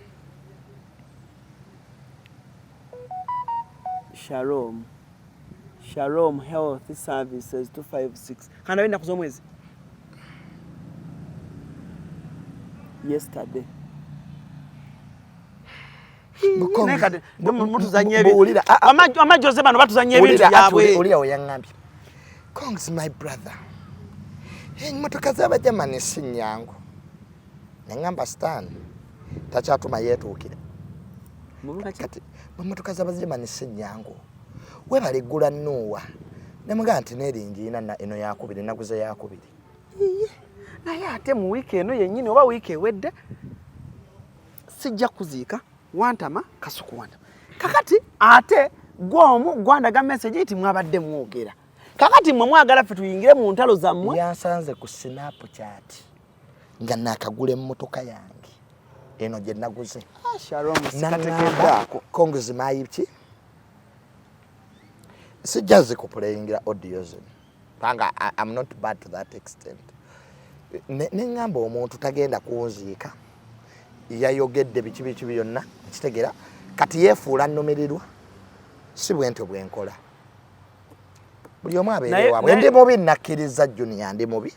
Shalom. Shalom Health Services 256. Kana ennaku z'omwezi. Yesterday. Naye kati, mutuzannya ebi- Buwulira, ah, ah. Wama Jose bano batuzannya ebintu Wulira, ati byabwe. wulira we yaŋŋambye. Congs my brother. Emmotoka z'Abajamani si nnyangu. Ne ŋŋamba Stan takyatuma yeetuukira. Kati emmotoka z'Abajamani si nnyangu. Weebale ggula Nuuwa. Ne mugamba nti n'eringiina eno yakubiri, naguze yakubiri. Iye, naye ate mu wiiki eno yennyini oba wiiki ewedde sijja kuziika wantama Kasuku wantama. Kakati ate gwe omu gwandaga message nti mwabadde mwogera. Kakati mmwe mwagala ffe tuyingire mu ntalo zammwe. Yansanze ku Snapchat nga naakagula emmotoka yange eno gye naguze. Shalom, Naŋŋamba, sikategeddwako. Congs my ki? Sijja zikupuleyingira audio zino. Kubanga I'm not bad to that extent. Ne ŋŋamba omuntu tagenda kunziika. Yayogedde biki biki byonna, nkitegeera. Kati yeefuula nnumirirwa. Si bwe ntyo bwe nkola. Buli omu abeera ewaabwe. Ndi mubi nakkiriza Junior, ndi mubi.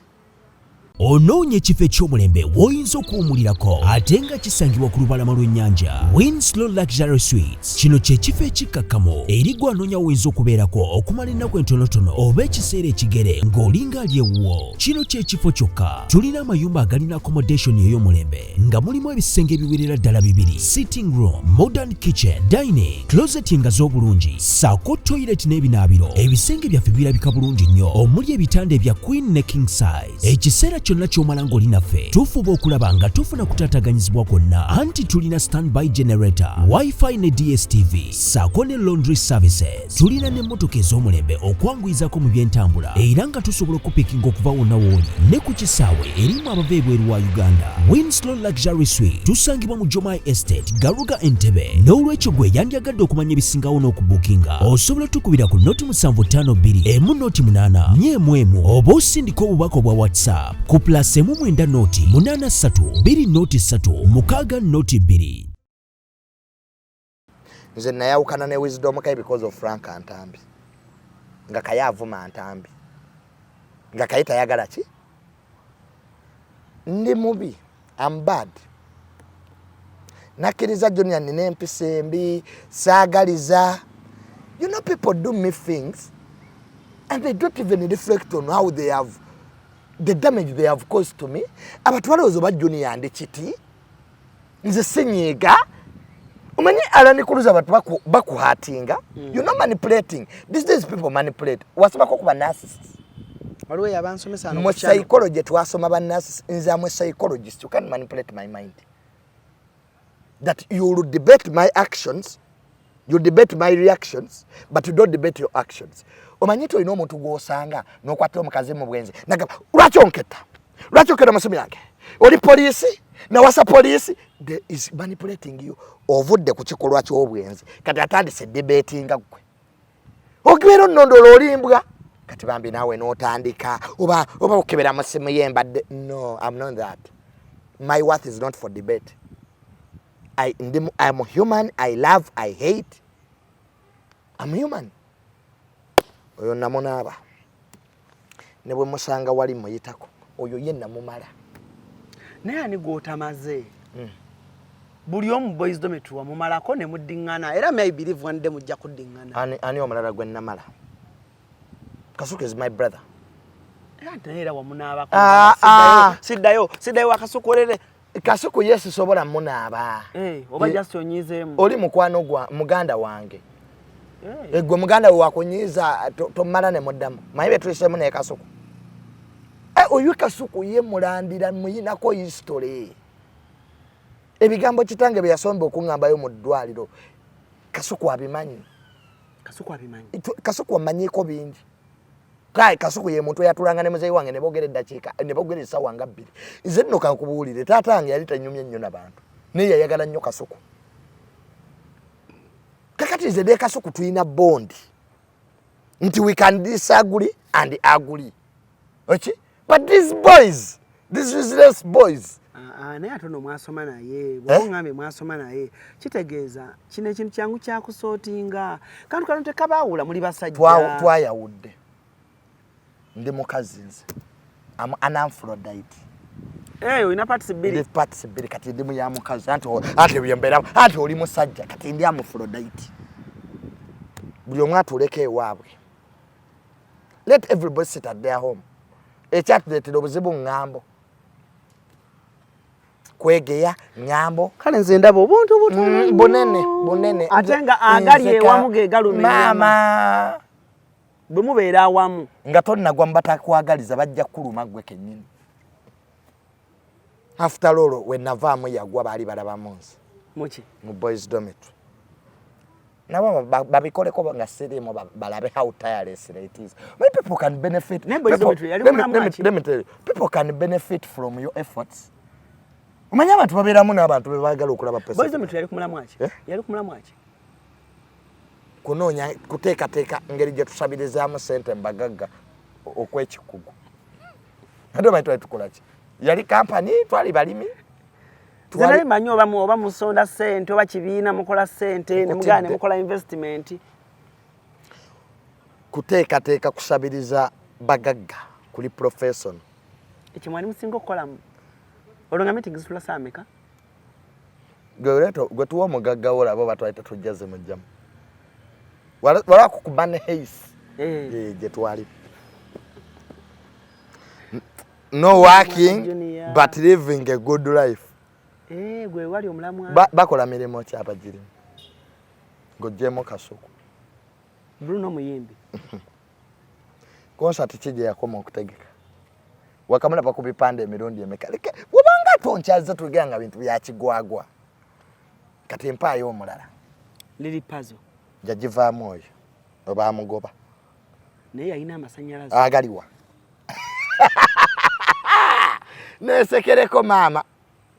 Onoonya ekifo eky'omulembe w'oyinza okuwummulirako ate nga kisangibwa ku lubalama lw'ennyanja? Winslow Luxury Suites. Kino kye kifo ekikkakkamu eri gwe anoonya w'oyinza okubeerako okumala ennaku entonotono oba ekiseera ekigere ng'olinga ali ewuwo. Kino kye kifo kyokka. Tulina amayumba agalina accommodation ey'omulembe nga mulimu ebisenge ebiwerera ddala bibiri, sitting room, modern kitchen, dining, closet engazi obulungi ssaako toilet n'ebinaabiro. Ebisenge byaffe birabika bulungi nnyo omuli ebitanda ebya queen ne king size. Ekiseera kyonna ky'omala ng'oli naffe tufuba okulaba nga tufuna kutaataganyizibwa kwonna, anti tulina standby generator, wifi ne DStv ssaako ne laundry services. Tulina n'emmotoka ez'omulembe okwanguyizako mu by'entambula, era nga tusobola okupikinga okuva wonna w'oli ne ku kisaawe erimu abava ebweru wa Uganda. Winslow Luxury Suite tusangibwa mu Jomai Estate, Garuga, Entebbe. N'olwekyo gwe yandyagadde okumanya ebisingawo n'okubuukinga, osobola tukubira ku 075 1 0 8 4 1 oba osindika obubaka obwa WhatsApp ku +1 9 0 8 3 2 0 3 6 0 2. Nze nayawukana ne Wisdom Kaye because of Frank Ntambi, nga Kaye avuma Ntambi, nga Kaye tayagala ki ndi mubi. Am bad. Nakkiriza Junior, nina empisa embi, saagaliza. You know, people do me things and they don't even reflect on how they have the damage they have caused to me. Abantu balowooza oba Junior ndi kiti. Nze sinyiiga. Omanyi Alan Cruz, abantu bakuhatinga. You know, manipulating, these days people manipulate. Wasomako kuba narcissists? Waliwo yabansomesa. Mu psychology twasoma ba narcissist. Nze am a psychologist. You can't manipulate my mind that you will debate my actions. You debate my reactions, but you don't debate your actions. Omanyi nti olina omuntu gw'osanga n'okwatira omukazi mu bwenzi, nagamba, "Lwaki onketta? Lwaki oketta amasimu yange? Oli poliisi? Nawasa poliisi." There is manipulating you. Ovudde ku kikolwa ky'obwenzi, kati atandise debatinga gwe ogeera onnondola olimbwa. Kati bambi naawe n'otandika oba okebera mu simu ye mbadde. No, I'm not that. My worth is not for debate. I'm human. I love, I hate. I'm human. Oyo namunaaba ne bwe musanga wali muyitako, oyo ye namumala. Naye ani gw'otamaze? Buli omu boys dormitory wamumalako ne muddiŋŋana, era me I believe one day mujja kuddiŋŋana. Ani omulala gwe namala? Kasuku is my brother. Era nti naye era wamunaabako. Ah, ah. Siddayo, siddayo wakasukulere. Kasuku ye sisobola munaaba. Eh, oba just onyizeemu. Oli mukwano gwa muganda wange. Eh. Gwe muganda we wakunyiiza, tomala ne muddamu. Manyi bye tuyisemu ne Kasuku. Eh, oyo Kasuku ye mulandira, muyinako history. Ebigambo kitange bye yasomba okuŋŋambayo mu ddwaliro, Kasuku abimanyi. Kasuku abimanyi. Kasuku amanyiiko bingi. Kai Kasuku ye muntu eyatulanga ne muzeeyi wange ne boogera eddakiika, ne boogera essaawa nga 2. Nze nno kankubuulire, taata wange yali tanyumye nnyo n'abantu, naye yayagala nnyo Kasuku. Kakati nze ne Kasuku tulina bond nti we can disagree and agree, okay? But these boys, these useless boys. Ah, ah, naye ate ono mwasoma naye. Bw'oba oŋŋambye mwasoma naye, kitegeeza kino ekintu kyangu kyakusootinga. Kantu kano tekabaawula, muli basajja. Twayawudde. Ndi mukazi nze. Am an hermaphrodite. Eh, olina parts bbiri. Ndi parts bbiri. Kati ndi mu ya mukazi, anti byembeeramu, anti oli musajja. Kati ndi hermaphrodite. Buli omu atuuleko ewaabwe. Let everybody sit at their home. Ekyatuleetera obuzibu ŋŋambo, kwegeya ŋŋambo. Kale nze ndaba obuntu butono nnyo. Bunene, bunene. Ate nga agali Nze ewamu ge galuma ennyama. Maama. Bwe mubeera awamu. Nga tonnagwa mu batakwagaliza, bajja kukuluma ggwe kennyini. After all, we navaamu yagwa, baali balabamu nze. Muki? Mu boys dormitory. Nabo babikoleko nga siriimu, balabe how tireless it is. Many people can benefit. Naye boys dormitory yali mulamu ki? Let me tell you, people can benefit from your efforts. Omanyi abantu babeeramu n'abantu be baagala okulaba. Boys dormitory yali kumulamu ki? Eh? Yali kumulamu ki? Kunoonya kuteekateeka ngeri gye tusabirizaamu sente mbagagga okwekikugu. Ate omanyi twali tukola ki? Yali kampani, twali balimi. Nze nali manyi oba musonda ssente oba kibiina mukola ssente ne mugenda ne mukola investment. Kuteekateeka kusabiriza bagagga kuli professional. Ekyo mwali musinga okukolamu olwo nga meeting zitula saa meka? Gwe tuwa omugagga wo olaba oba twali tetujja zimugjamu. Wala ku Money Heist. Eh. Gye twali. No working but living a good life. Eh, gwe wali omulamwa. Bakola mirimu ki abagirimu? Ng'oggyemu Kasuku. Bruno muyimbi. Concert ki gye yakoma okutegeka? Wakamulaba ku bipande emirundi emeka? Leke wabanga tonkyaza tugera nga bintu bya kigwagwa. Kati mpaayo omulala. Lili Pazo. Yagivaamu oyo oba amugoba. Naye yalina amasannyalaze. Agaliwa. Neesekereko maama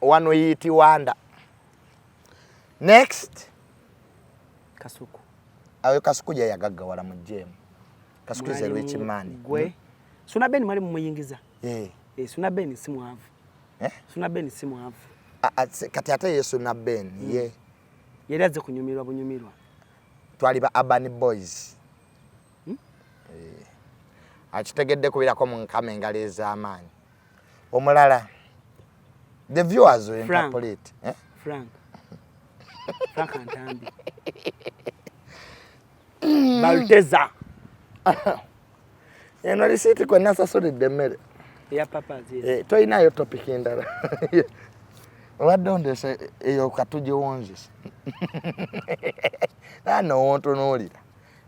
wano yiiti wanda. Next. Kasuku. Ayo Kasuku gye yagaggawala mu jeemu. Kasuku is a rich man. Gwe. Suna Ben mwali mumuyingiza. Eh. Eh, Suna Ben si mwavu. Eh? Suna Ben si mwavu. Kati ate ye Suna Ben ye. Yali azze kunyumirwa bunyumirwa. Twali ba Urban Boys. Eh. Akitegedde kubirako mu nkama engalo ez'amaanyi. Omulala. The viewers will interpolate. Eh? Frank. Frank Ntambi. Balteza. Eno risiiti kwe nasasulidde emmere. Eya papas. Eh, tolinayo topic endala. Obadde ondeese eyo katugiwunzisa. Naano wontunuulira.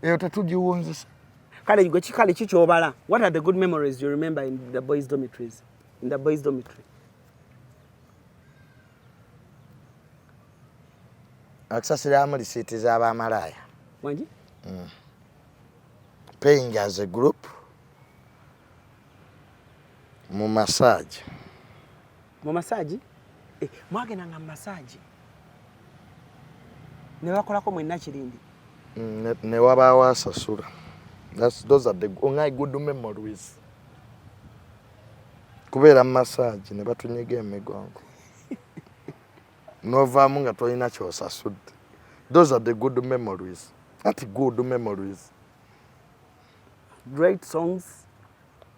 Eyo tetugiwunzisa. Kale gwe kikale ki ky'obala? What are the good memories you remember in the boys' dormitories? In the boys' dormitory. Akusasiramu risiiti z'abamalaaya. Wangi? Paying as a group mu massage. Mu massage? Eh, mwagendanga mu massage. Ne bakolako mwenna kirindi. Ne wabaawo asasula. Those are the only good memories. Kubeera mu massage ne batunyiga emigongo. N'ovaamu nga tolina ky'osasudde. Those are the good memories. Ati good memories. Great songs.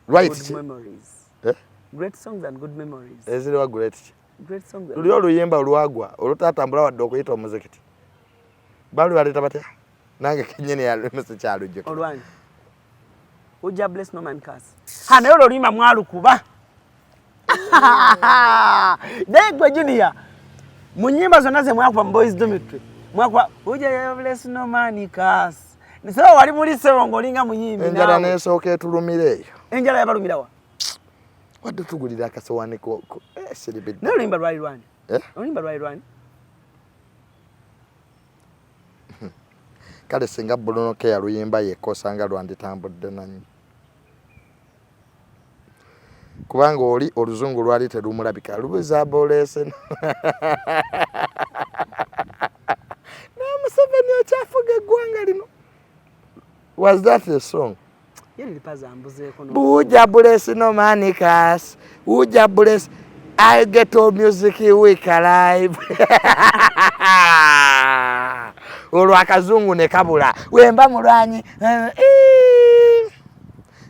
Right. Good memories. Eh? Great songs and good memories. Eziriwa great ki? Great songs. Luli oluyimba olwagwa olutatambula wadde okuyita omuzikiti. Bali baleeta batya? Nange kennyini yalemesa kyalujjukira. Olwani. Ujja bless no man curse. Ha naye olwo oluyimba mwalukuba. Naye gwe Junior, mu nnyimba zonna ze mwakuba mu boys dormitory, mwakuba ujja bless no man curse. Nsaba wali muli ssebo ng'olinga muyimbi. Enjala n'esooka etulumira eyo. Enjala yabalumira wa? Wadde tugulira akasowaani ko siribidde. Naye oluyimba lwali lwani? Eh? Oluyimba lwali lwani? Kale singa Bruno K yaluyimba yekka osanga lwanditambudde nanyo. Kubanga oli oluzungu lwali terumulabika lubuza bolese. Na Museveni okyafuga eggwanga lino. Was that a song? Buja bless no money cash. Uja bless I get all music week alive. Olwo akazungu ne kabula. Wemba mulwanyi.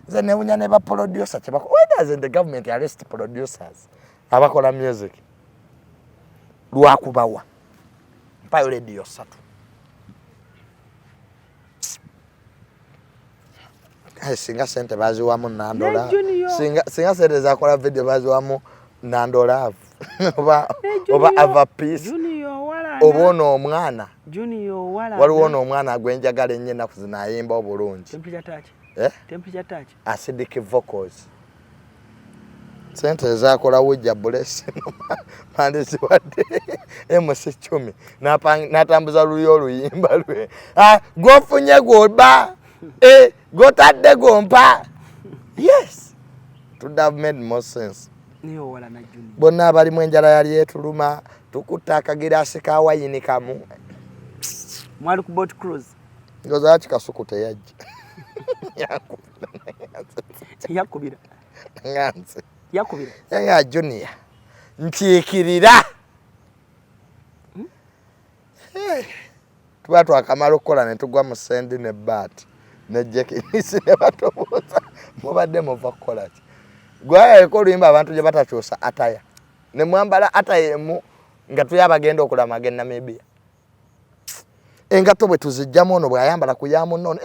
Nze newunya ne ba producer kyebako. Why doesn't the government arrest producers abakola music? Lwakubawa. Mpayo radio satu. Singa sente baziwamu Nandola. Singa sente zakola video baziwamu Nandola oba oba Ava Peace. Oba ono omwana. Waliwo ono omwana gwe njagala ennyo ennaku zino ayimba obulungi. Temperature touch. Eh? Temperature touch. Acidic vocals. Sente ezakola wujja blessing mandiziwadde MC Chumi n'atambuza luli oluyimba lwe. Gwofunye gwoba gotadde gwompa. Yes. It would have made more sense. Bonna abalimu enjala yali etuluma tukutta akagiraasi ka wayini kamu. Mwali ku boat cruise. Ngoza Kasuku teyajja. Yakubira. Nganze. Yakubira. Ya Junior. Nkiikirira. Tuba twakamala okukola ne tugwa mu sendi ne baati ne jekinisi ne batubuuza mubadde muva kukola ki? Gwayeko oluyimba abantu gye batakyusa ataya ne mwambala ataya emu nga tuli abagenda okulamaga e Namibia. Engatto bwe tuzijjamu ono bw'ayambala ku ya munno ono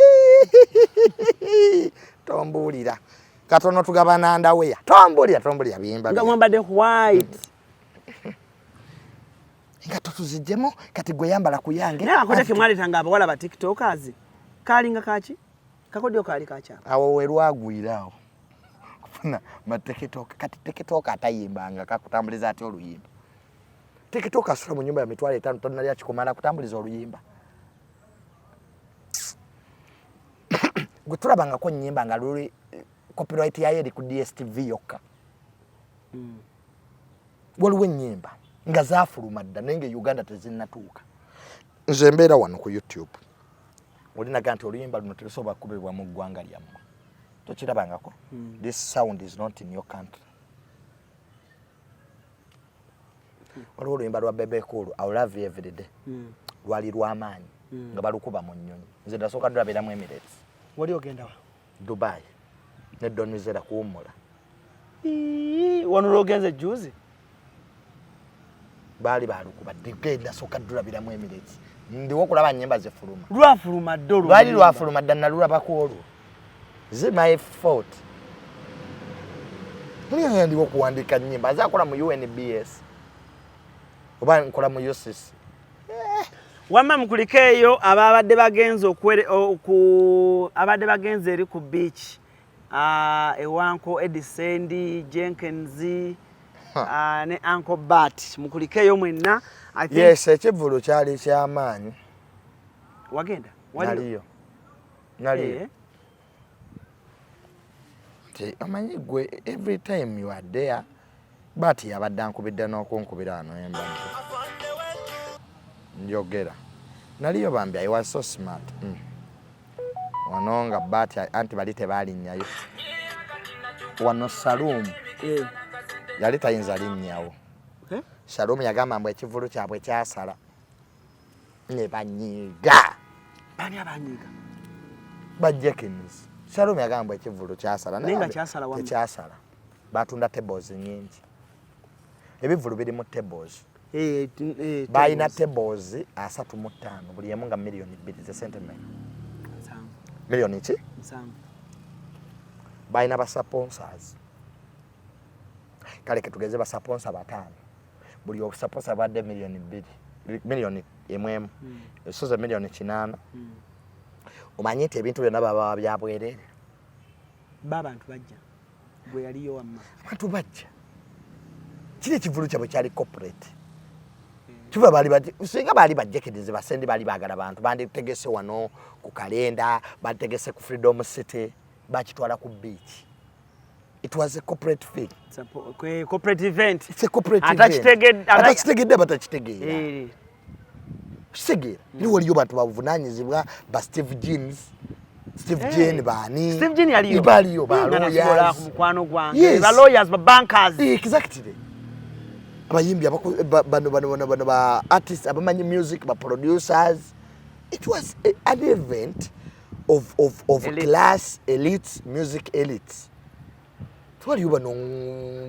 tombuulira katono tugabana ndaweya tombuulira tombuulira biyimba nga mwambadde white engatto tuzijjemu kati gwe yambala ku yange. Naye akakodyo ke mwaleetanga abawala ba tiktokers kaalinga kaki? Kakodyo kaali kakyapa awo we lwagwira awo kufuna matekitoka. Kati tekitoka atayimbanga kakutambuliza atya oluyimba? Tekitoka asula mu nyumba ya 500,000 tonalya kikumala kutambuliza oluyimba. Gwe tulabangako nnyimba nga luli copyright yayo eri ku DSTV yokka. Waliwo ennyimba nga zaafuluma dda naye nga e Uganda tezinnatuuka. Nze mbeera wano ku YouTube olinaga nti oluyimba luno terusobola kukubibwa mu ggwanga lyammwe, tokirabangako? This sound is not in your country. Waliwo oluyimba lwa Bebe Cool, I love you every day, lwali lw'amaanyi nga balukuba mu nnyonyi. Nze nasooka ndulabiramu Emirates. Wali ogenda wa? Dubai ne Donizera kuwummula. Wano lwogenze juzi baali balukuba genda sooka ddulabiramu Emirates, ndiwo okulaba nnyimba zifuluma. Lwafuluma dda olwo lwali oluyimba. Lwafuluma dda nalulabako olwo. Is it my fault? Muli ndiwo okuwandiika nnyimba nze akola mu UNBS oba nkola mu UCC. Wamma mukulikeeyo ababadde bagenze okwere ku abadde bagenze eri ku beach, ewa Uncle Eddie Sendi Jenkins ne Uncle Bart, mukulikeeyo mwenna. I think Yes, ekivvulu kyali kyamaanyi. Wagenda? Waliyo? Naliyo, naliyo. Eh. Nti omanyi gwe every time you are there, but yabadde ankubidde n'okunkubira wano embadde njogera. Naliyo bambi, I was so smart. Wano nga bat anti bali tebalinnyayo wano. Salum yali tayinza linnyawo. Salum yagamba mbu ekivulu kyabwe kyasala ne banyiiga. Bani abanyiiga? Ba Jenkins. Salum yagamba mbu ekivulu kyasala. Naye nga kyasala wamma. Tekyasala, batunda tables nyingi, ebivulu biri mu tables. Balina tables. Tables 35, buli emu nga 2 miliyoni ze sente mmeka? 7. Miliyoni ki? 7. Balina ba sponsors, kale ketugeze ba sponsor bataano, buli obusponsor bwadde 2 miliyoni, 1 miliyoni esoze 8 miliyoni. Omanyi nti ebintu byonna baba byabwereere. Ba abantu bajja, gwe yaliyo wamma. Abantu bajja, kiri ekivulu kyabwe kyali corporate. Kiva baali singa baali bajekerize basendi baali baagala bantu banditegese wano ku kalenda, banditegese ku Freedom City, bakitwala ku beach. It was a corporate thing. It's a corporate event. It's a corporate event. Atakitegedde batakitegeera. Kitegeera ni waliyo bantu babuvunanyizibwa ba Steve Jeans, Steve Jean baani? Steve Jean yaliyo. Baliyo ba Nga nasobola lawyers. ku mukwano gwange. Yes. Ba lawyers, ba bankers. Exactly, abayimbi bano bano bano bano ba artists abamanyi music, ba producers. It was an event of Elites. class, elites, music elites. Twaliyo bano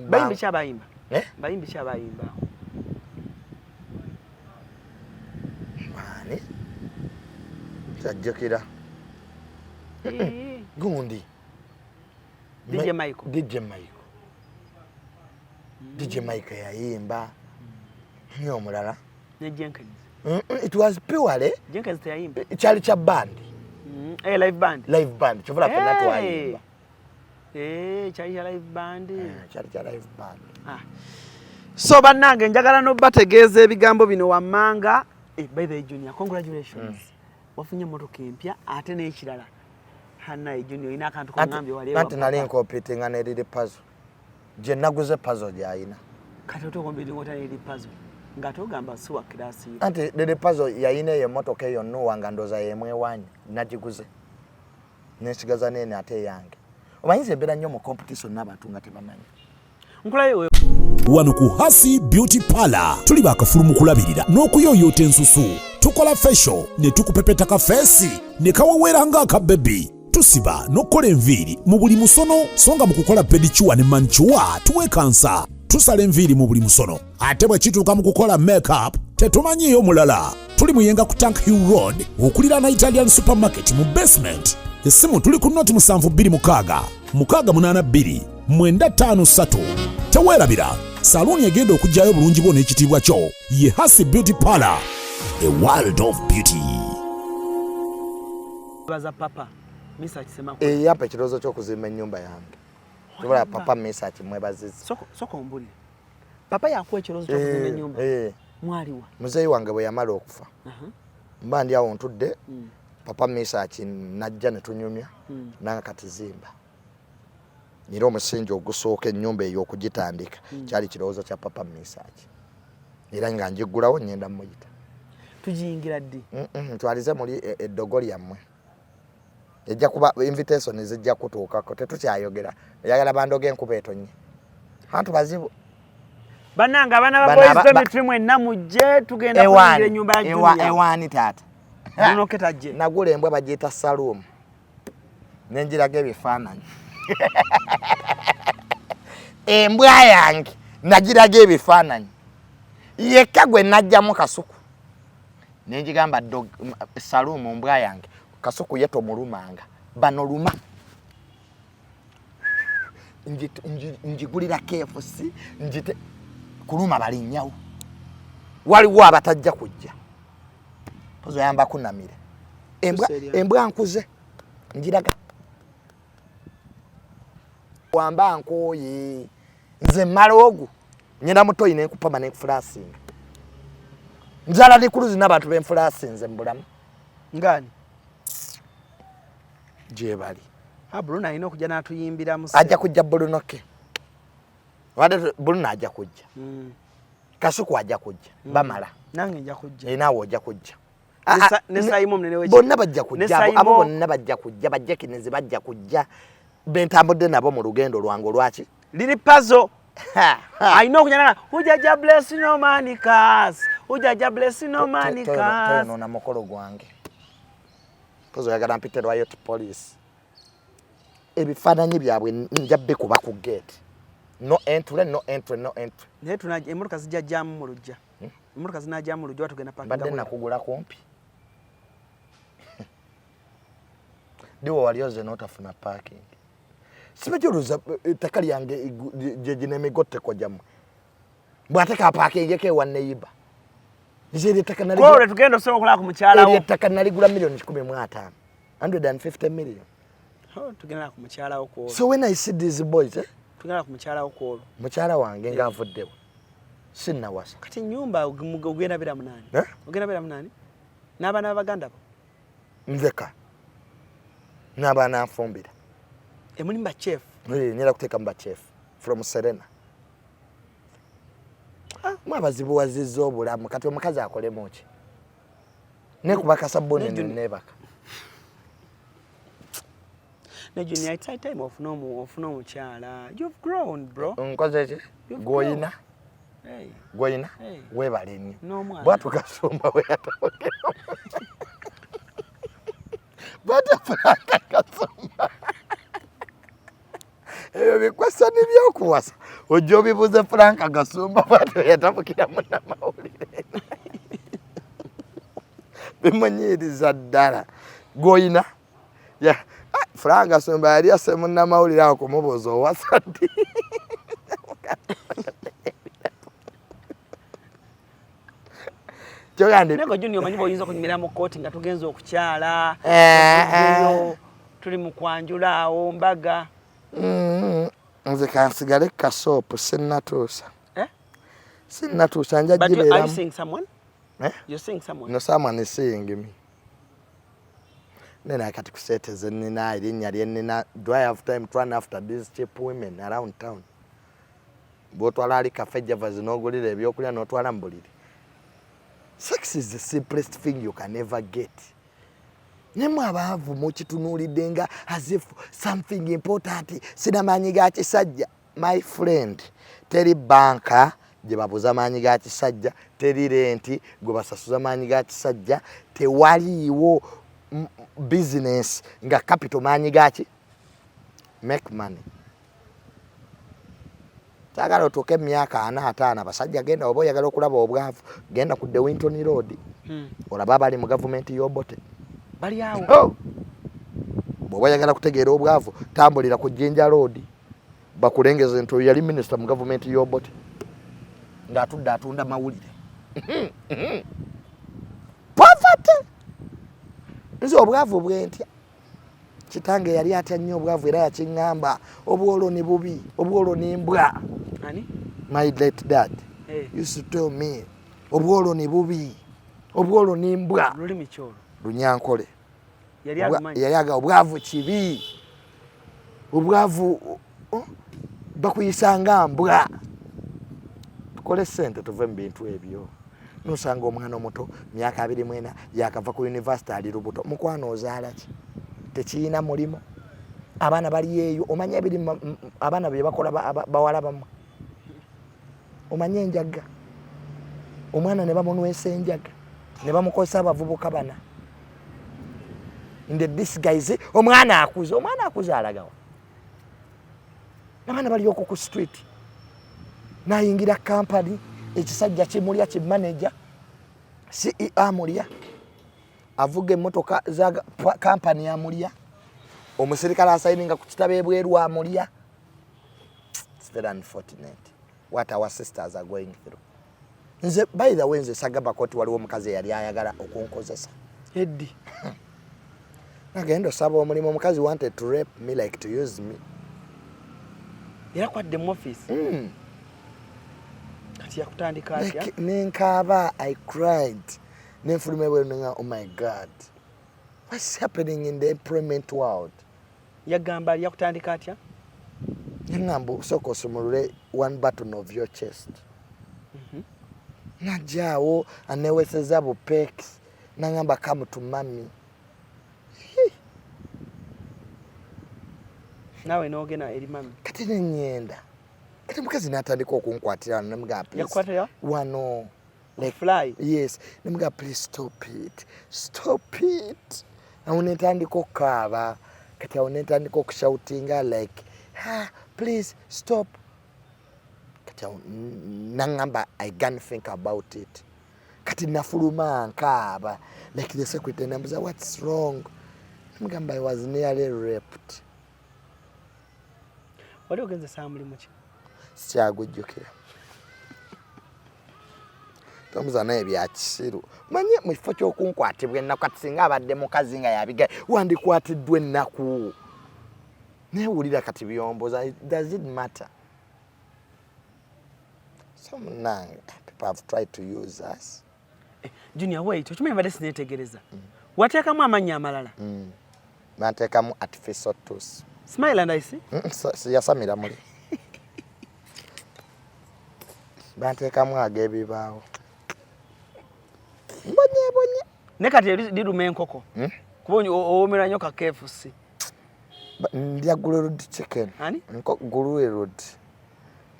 Bayimbi ki abayimba? Eh? Bayimbi ki abayimba? Baani kyajjukira gundi. DJ Michael. DJ Michael, DJ Michael yayimba nyo omulala. Ne Jenkins. It was purely Jenkins teyayimba. Kyali kya band. Eh, live band. Live band, kyovula fenna Hey. twayimba. Eh, kyali kya live band. Kyali kya live band. Ah. So bannange njagala nobategeeza ebigambo bino wammanga. Eh, by the way, Junior, congratulations. Wafunye emmotoka empya ate n'ekirala. Hanaye Junior, olina akantu kongambye wali. Anti nali ncompetinga ne Lil Pazo, gye naguze Pazo gyayina. Kati otokompetinga otya ne Lil Pazo nga togamba si wa class yo? Anti Lil Pazo yayina eyo emmotoka eyo nuwa nga ndooza yemwewanya, nagiguze nensigaza neene ate eyange. Omanyiza embeera nnyo mu competition n'abantu nga tebamanyi. Nkulayo we. Wano ku Hasi Beauty Parlor tuli bakafulu mu kulabirira n'okuyooyoota ensusu. Tukola facial ne tukupepeta ka face ne kawewera ng'akabebi. Tusiba n'okukola enviiri mu buli musono, so nga mu kukola pedicure ne manicure tuwekansa. Tusala enviiri mu buli musono, ate bwe kituuka mu kukola makeup tetumanyiiyo mulala. Tuli Muyenga ku Tank Hill Road okuliraana Italian Supermarket mu basement. Essimu tuli ku noti 726 682 953. Teweerabira, saluuni egenda okuggyayo obulungi bwo n'ekitiibwa kyo ye Hasi Beauty Parlor, a world of beauty. Baza Papa Misa Kisemakula. Eyampa ekirowoozo ky'okuzimba ennyumba yange. Tubula Papa Misa kimwebaziza. Soko ombulire. Papa yakuwa ekirowoozo ky'okuzimba ennyumba? Mwaliwa? Muzeeyi wange bwe yamala okufa, mba ndi awo ntudde, Papa Misa najja ne tunyumya, nanga kati zimba. Era omusingi ogusooka ennyumba eyo okugitandika kyali kirowoozo kya Papa Misaki, era nga njiggulawo ngenda muyita. Tugiyingira ddi? Ntwalize muli eddogo lyammwe. Ejja kuba invitation zijja kutuukako, tetukyayogera. Oyagala bandoga enkuba etonye. Antu bazibu. Bannange abaana ba Boys Dormitory mwenna mujje, tugenda kuyingira ennyumba ya Junior. Ewaani taata? Bruno K tajje. Nagula embwa bagiyita Salumu. Nenjiraga ebifaananyi. Embwa yange nagiraga ebifaananyi. Yekka gwe najjamu Kasuku. Nenjigamba dog Salumu mbwa yange. Kasuku ye tomulumanga. Bano luma. Njigulira KFC, njite kuluma balinnyawo. Waliwo abatajja kujja. Pozo yamba kunamira. Embwa nkuze. Njiraga. Wamba nkooye. Nze mmala ogwo. Ngenda mu toyi ne nkupama ne nkufulasinga. Nzala ne kuluzi n'abantu be nfulasinze mu bulamu. Ngani? Gye bali. Bruno alina okujja n'atuyimbira mu Ajja kujja Bruno K. Wadde Bruno ajja kujja. Kasuku ajja kujja. Bamala. Nange nja kujja. Naawe ojja kujja. Ne Saimo munene w'eki- Bonna bajja kujja. Ne Saimo- Abo bonna bajja kujja. Bajja kinezi bajja kujja. Bentambudde nabo mu lugendo lwange olwaki? Liri puzzle. Alina okujja naga, Ujaja bless no man curse. Ujaja bless no man curse. Toyonoona mukolo gwange. Mpozi oyagala mpite riot police. Ebifaananyi byabwe nja bikuba ku gate. No entry, no entry, no entry. Naye emmotoka zijja jaamu mu luggya. Emmotoka zinajjamu mu luggya, tugenda parkinga Mbadde bweru. nakugula kumpi. Diwo wali oze n'otafuna parking. Sibajuluza ettaka lyange gye gino emigotteko gyammwe. Bw'ate ka parkingeko ewa neighbor. Nze eryo ettaka naligula- Kwolwo tugenda osobola okulaba ku mukyala wo. Eryo ettaka naligula miliyoni 150. 150 million. Oh, tugenda ku mukyala wo kwolwo. So when I see these boys, Tugenda ku mukyala wo kwolwo. Mukyala wange ng'avuddewo. Sinnawasa. Kati ennyumba ogenda beera munaani? Eh? Ogenda beera munaani? N'abaana b'abaganda bo? Nzeka. N'abaana nfumbira. Emuli ba chef? Nyera kuteekamu ba chef from Serena. Mwe abazibuwazizza obulamu, kati omukazi akolemu ki? Nekuba kasabbuuni ne neebaka. Ne Junior, it's high time ofune omukyala. You've grown, bro. Nkoze ki? You've Gw'oyina? grown. Hey. Gw'oyina? Hey. Weebale nnyo. N'omwana. Bw'atukasumba bwe yatawukira. Bw'atafulanga kasumba. Ebyo bikwasani by'okuwasa. Ojja obibuuze Frank Gasumba bw'atyo yatabukira munnamawulire. Bimunyiiriza ddala. Gw'oyina? Ya, Frank Gasumba yali asse munnamawulire awo kumubuuza owasa ddi? Kyogamba Naye Junior, omanyi bw'oyinza okunyumira mu kkooti nga tugenze okukyala, tuvuddeyo, tuli mu kwanjula awo mbaga. Nze kansigale kasoopu sinnatuusa. Eh? Sinnatuusa, nja But you, are you gibeeramu. seeing someone? Eh? You're seeing someone? No, someone is seeing me. Nena kati kusente ze nnina, erinnya lye nnina, do I have time to run after these cheap women around town? Bw'otwala ali Cafe Javas n'ogulira ebyokulya n'otwala mu buliri. Sex is the simplest thing you can ever get. Naye abaavu mukitunuulidde nga as if something important, sina maanyi ga kisajja. My friend, teri banka gye babuza maanyi ga kisajja, teri renti gwe basasuza maanyi ga kisajja, tewaliiwo. Business nga capital maanyi gaki make money. Kyagala otuuke emyaka 40, 50, abasajja genda, oba oyagala okulaba obwavu, genda ku De Winton Road, olaba abali mu gavumenti y'Obote. Bali awo. Oh! Bw'oba oyagala kutegeera obwavu, tambulira ku Jinja Road, bakulengeze nti oyo yali minisita mu gavumenti y'Obote ng'atudde atunda mawulire. Poverty, nze obwavu bwentya. Kitange yali atya nnyo obwavu, era yakiŋŋamba, obwoloni bubi, obwoloni mbwa. Ani? My late dad used to tell me, obwoloni bubi, obwoloni mbwa. Lulimi kyolwo? Lunyankole. Yali alumanyi? Yali aga obwavu kibi, obwavu, oh, bakuyisanga mbwa. Tukole sente tuve mu bintu ebyo. Nosanga omwana omuto myaka 24 yakava ku university, ali lubuto. Mukwano, ozaala ki? Tekiyina mulimu. Abaana bali eyo, omanye ebiri abaana bye bakola, bawala bammwe, omanye enjaga, omwana ne bamunwesa enjaga ne bamukozesa abavubuka bana in the disguise. Omwana akuze, omwana akuze alagawa? Abaana bali okwo ku street, nayingira kampany, ekisajja kimulya, kimanager, CEO amulya, avuga emmotoka za kampany amulya, omusirikale asayininga ku kitabo ebweru amulya. It's very unfortunate what our sisters are going through. Nze, by the way, nze sagambako nti waliwo omukazi eyali ayagala okunkozesa. Eddi? Nagenda osaba omulimu, omukazi wanted to rape me, like to use me. Era kwadde mu office? Kati yakutandika atya? Like, nenkaaba, I cried, nenfuluma ebweru nenga, "Oh my God, what's happening in the employment world?" Yagamba yakutandika atya? Neŋŋamba, "Osooka osumulule one button of your chest." Najjaawo aneweseza bu pecs, naŋŋamba, "Come to mummy." Naawe n'ogenda eri mummy? Kati neŋŋenda, kati omukazi n'atandika okunkwatira wano, nemugamba, "Please." Yakukwatira? Wano, like, Fly? Yes. Nemugamba, "Please stop it, stop it." Awo nentandika okukaaba, kati awo nentandika okushoutinga like, "Ah, please stop." Kati awo naŋŋamba, "I can think about it." Kati nafuluma nkaaba, like the secretary nambuza, "What's wrong?" Nemugamba, "I was nearly raped." Wali ogenze saa mulimu ki? Sikyagujjukira. Tomuza naye bya kisiru. Manye mu kifo ky'okunkwatibwa ennaku, kati singa abadde mukazi nga yabiga, wandikwatiddwa ennaku. Newulira kati byombuza, does it matter? So munange, people have tried to use us. Junior, wait, okimanyi mbadde sineetegereza, wateekamu amannya amalala? Banteekamu artificial tooth. Smile and I see. Siyasamira muli, banteekamu ag'ebibaawo, mbonyebonye. Ne kati liruma enkoko? Hmm? Kuba owomerwa nnyo ka KFC. Ndya grilled chicken. Ani? Grilled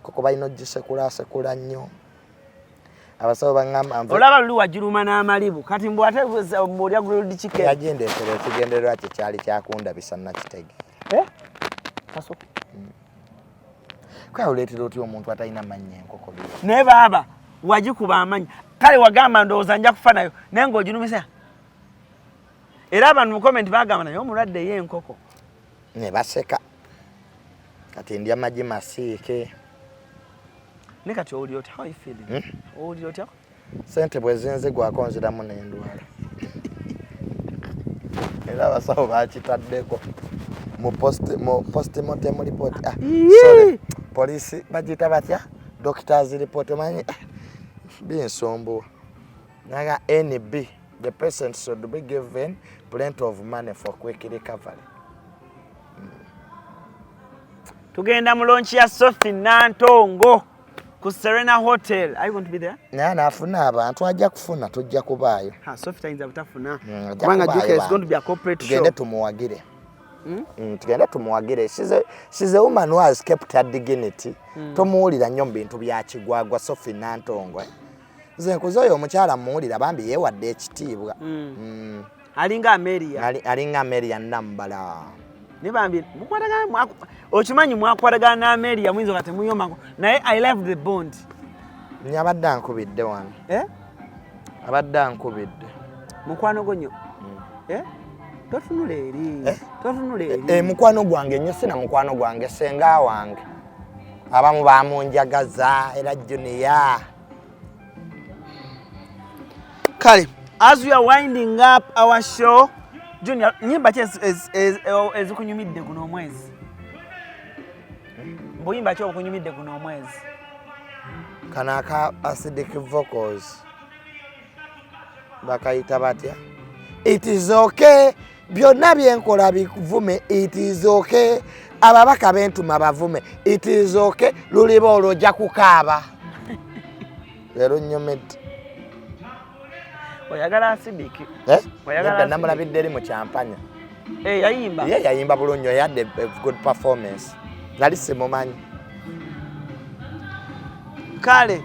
nkoko balina ogisekulasekula nnyo. Abasawo baŋŋamba Olaba luli wagiruma n'amalibu, kati mbu ate olya grilled chicken. Yagindeetera, ekigendererwa kye kyali kyakundabisa nakitegeera. Eh? Kasuku. Kale oleetera otya omuntu atalina mannya enkoko byo? Naye baaba wagikuba amannya, kale wagamba ndowooza nja kufa nayo, naye ng'ogirumisa. Era abantu mu comment bagamba, naye omulwadde ye enkoko. Ne baseka. Kati ndya magi masiike. Ne kati owulira otya? How are you feeling? Hmm? Owulira otya? Sente bwe zinzigwako nziramu n'endwala, era abasawo bakitaddeko mu postmortem report. Ah, sorry, poliisi bagiyita batya, doctors report. Omanyi, ah, binsumbuwa naga nb, the patient should be given plenty of money for quick recovery. Tugenda mu launch ya Sophie Nantongo ku Serena Hotel. Are you going to be there? Naye anaafuna abantu, ajja kufuna, tujja kubaayo. Ha, Sophie tayinza butafuna. Ajja kubanga kubaayo jjuka it's bantu. going to be a corporate show. Tugende tumuwagire. Tugende tumuwagire. She's a woman who has kept her dignity. Tomuwulira nnyo mu bintu bya kigwagwa. Sophie Nantongo, eh? Nze nkuze oyo omukyala muwulira, bambi yeewadde ekitiibwa. Alinga Ameria. Alinga Ameria Nambala. Ne bambi mukwatagana, okimanyi mwakwatagana ne Ameria, muyinza nga temuyomako, naye I love the bond. Abadde ankubidde wano. Eh? Abadde ankubidde. Mukwano gwo nnyo. Eh? Totunula eri. Eh? Totunula eri. Eh, mukwano gwange nnyo, sina mukwano gwange, senga wange. Abamu bamunjagaza era Junior. Kale, as we are winding up our show, Junior, nyimba ki ezikunyumidde guno omwezi? Buyimba ki obukunyumidde guno omwezi? Kano aka Acidic Vocals bakayita batya? It is okay, byonna byenkola bivume. It is okay, ababaka bentuma bavume. It is okay, luliba olwo ojja kukaaba. Leero nnyumidde. Oyagala Acidic? Eh? Oyagala Nedda, namulabidde eri mu kyampanya. Eh, yayimba. Ye yayimba bulungi nnyo, yadde a good performance, nali simumanyi. Kale,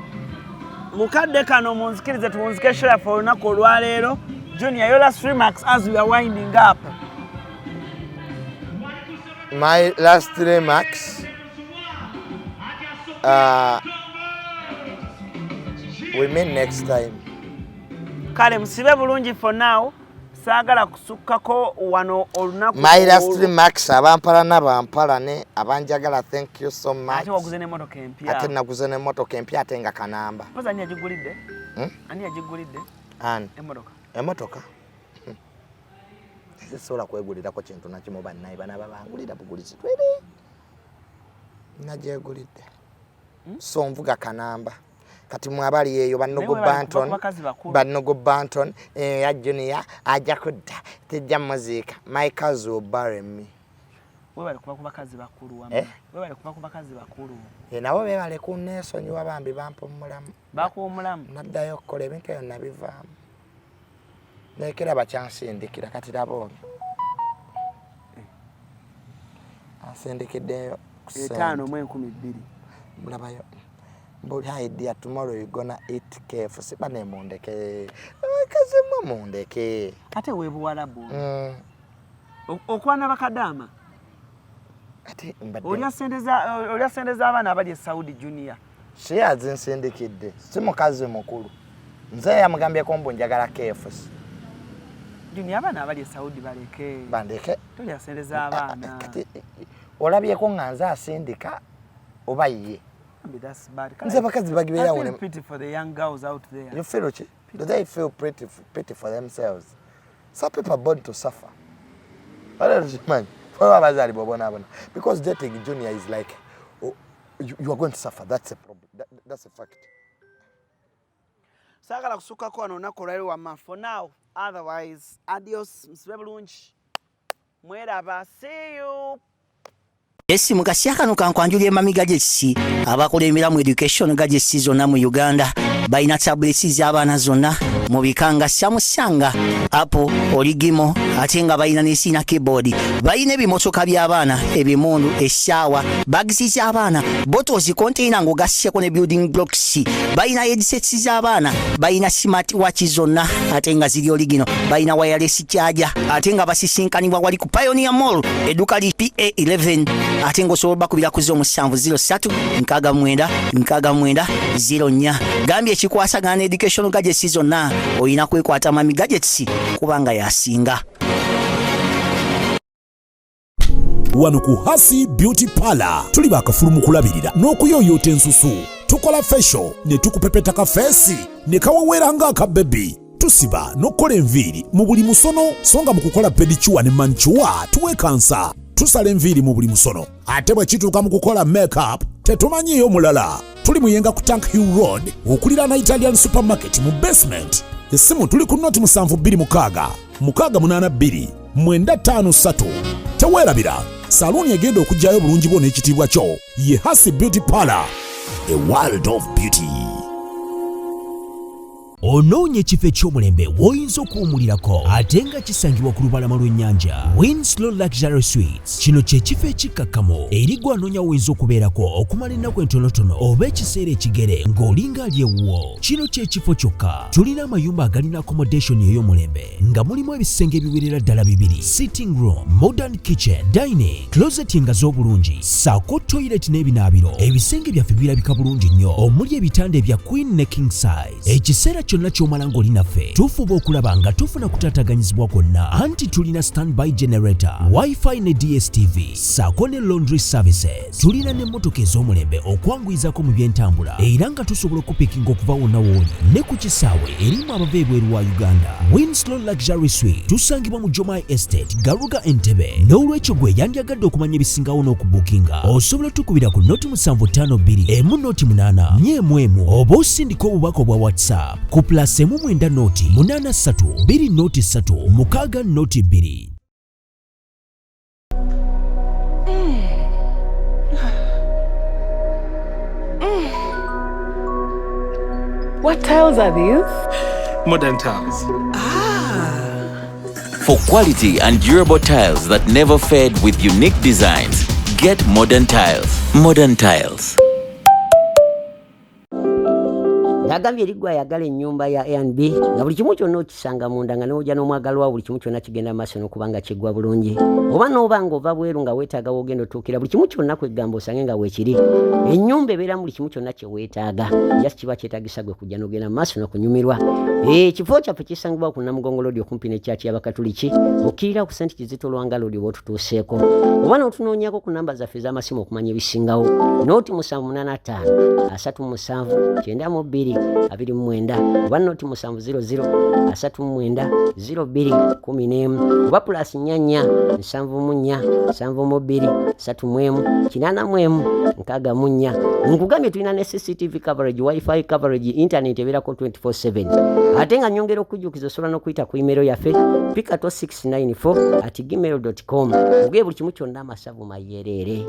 mukadde kano munzikirize tuwunzike show yaffe olunaku olwaleero. Junior, your last remarks as we are winding up. My last remarks, we meet next time. Kale, musibe bulungi. For now saagala kusukkako wano olunaku. My last remarks, abampalana bampalane, abanjagala thank you so much. Ate waguze n'emmotoka empya. Ate naguze n'emmotoka empya, ate nga kanamba. Mpozi ani yagigulidde? Hmm? Ani yagigulidde? Ani? Emmotoka. Emmotoka sisobola kwegulirako kintu nakimu, bannaye banaba bangulira bugulizi twere, nagyegulidde. So nvuga kanamba kati mwabali eyo banogo. Naye webale kuva Banton ku bakazi bakulu. Banogo Banton ya Junior ajja kudda, tejja muziika. My cars will bury me. Webale kuba ku bakazi bakulu wamma. Eh? Webale kuba ku bakazi bakulu. Eh, nabo beebale kunneesonyiwa bambi, bampa omulamu. Bakuwa omulamu. Naddayo okukola ebintu ebyo nabivaamu, nekera bakyansindikira. Kati laba ono ansindikiddeyo ku ssente. 5 mu 2000. Mulabayo buli idea, tomorrow you gonna eat KFC. Bane mundeke, kazimu mundeke. Ate weebuwalabu. Okwana bakadaama. Ate mbadde Olya sente z'abaana abali e Saudi, Junior. Si azinsindikidde, si mukazi mukulu, nze yamugambyeko mbu njagala KFC. Junior, abaana abali e Saudi baleke. Bandeke. Tolya sente z'abaana. Kati olabyeko nga nze asindika oba ye? Bambi, that's bad. Nze abakazi bagibeerawo I feel pity for the young girls out there. You feel ki? Do they feel pity for themselves? Some people are born to suffer. Kimanyi baba abazaalibwa bonaabona, because dating Junior is like, oh, you are going to suffer. That's a problem. That's a fact. Saagala kusukkako wano olunaku olwaleero wamma. For now, otherwise adios, musibe bulungi, mweraba, see you. Esi mu kasya kano kankwanjulira Emami Gadgets, abakulembera mu education gadgets zonna mu Uganda. Balina tablets z'abaana zonna mu bika nga Samsung, Apple, Origimo, ate nga balina ne sina keyboard. Balina ebimotoka by'abaana, ebimundu, essaawa, bags z'abaana, bottles, container ng'ogasseko ne building blocks. Balina headsets z'abaana, balina smart watch zonna ate nga ziri original, balina wireless charger, ate nga basisinkanibwa wali ku Pioneer Mall, edduka li PA11, ate ng'osobola bakubira ku 0703 69 69 04. Gambye ekikwasagana ne education gadgets zonna olina kwekwata Mami Gadgets kubanga yasinga. Wano ku Hasi Beauty Parlor tuli bakafulu mu kulabirira n'okuyooyoota ensusu. Tukola facial ne tukupepeta ka face ne kawewera ng'akabebi. Tusiba n'okukola enviiri mu buli musono, so nga mu kukola pedicure ne manicure tuwekansa. Tusala enviiri mu buli musono, ate bwe kituuka mu kukola makeup tetumanyiiyo mulala. Tuli Muyenga ku Tank Hill Road, okuliraana Italian Supermarket mu basement. Essimu tuli ku 0726 682 953. Teweerabira, saluuni egenda okuggyayo obulungi bwo n'ekitiibwa kyo ye Hasi Beauty Parlor, a world of beauty. Onoonya ekifo eky'omulembe w'oyinza okuwummulirako ate nga kisangibwa ku lubalama lw'ennyanja? Winslow Luxury Suites, kino kye kifo ekikkakkamu eri gwe anoonya w'oyinza okubeerako okumala ennaku entonotono oba ekiseera ekigere ng'olinga ali ewuwo. Kino kye kifo kyokka. Tulina amayumba agalina accommodation ey'omulembe nga mulimu ebisenge ebiwerera ddala bibiri, sitting room, modern kitchen, dining, closet nga z'obulungi ssaako toilet n'ebinaabiro. Ebisenge byaffe birabika bulungi nnyo omuli ebitanda ebya queen ne king size. Ekiseera kyonna ky'omala ng'oli naffe tufuba okulaba nga tufuna kutaataganyizibwa kwonna, anti tulina standby generator, wifi ne DStv ssaako ne laundry services. Tulina n'emmotoka ez'omulembe okwanguyizako mu by'entambula, era nga tusobola okupikinga okuva wonna w'oli ne ku kisaawe erimu abava ebweru wa Uganda. Winslow Luxury Suite tusangibwa mu Jomai Estate, Garuga, Entebbe. N'olwekyo gwe yandyagadde okumanya ebisingawo n'okubukinga, osobola otukubira ku 075 1 0 8 4 1 oba osindika obubaka obwa WhatsApp ku +1 90 8 3 2 0 3 6 0 2. What tiles are these? Modern tiles. For quality and durable tiles that never fade with unique designs, get Modern Tiles. Modern Tiles. Nagambye eri gwe ayagala ennyumba ya Airbnb nga buli kimu kyonna okisanga munda, nga newojja n'omwagalwa, buli kimu kyonna kigenda mu maaso n'okuba nga kiggwa bulungi, oba n'oba ng'ova bweru nga weetaaga w'ogenda otuukira, buli kimu kyonna kwegamba osange nga weekiri. Ennyumba ebeeramu buli kimu kyonna kye weetaaga, just kiba kyetaagisa gwe kujja n'ogenda mu maaso n'okunyumirwa. Ekifo kyaffe kisangibwa ku Namugongo Road, okumpi ne kyaki y'Abakatuliki, okkirira ku St Kizito Lwanga Road oba otutuuseeko, oba n'otunoonyako ku namba zaffe ez'amasimu okumanya ebisingawo: 078 537 92 29 oba 0 700 39 02 11 oba +44 74 72 31 81 64. Nkugambye tulina ne CCTV coverage, wifi coverage, internet ebeerako 24/7. Ate nga nyongera okujjukiza, osobola n'okuyita ku email yaffe pikato694@gmail com. Ogeye buli kimu kyonna amasavu mayereere.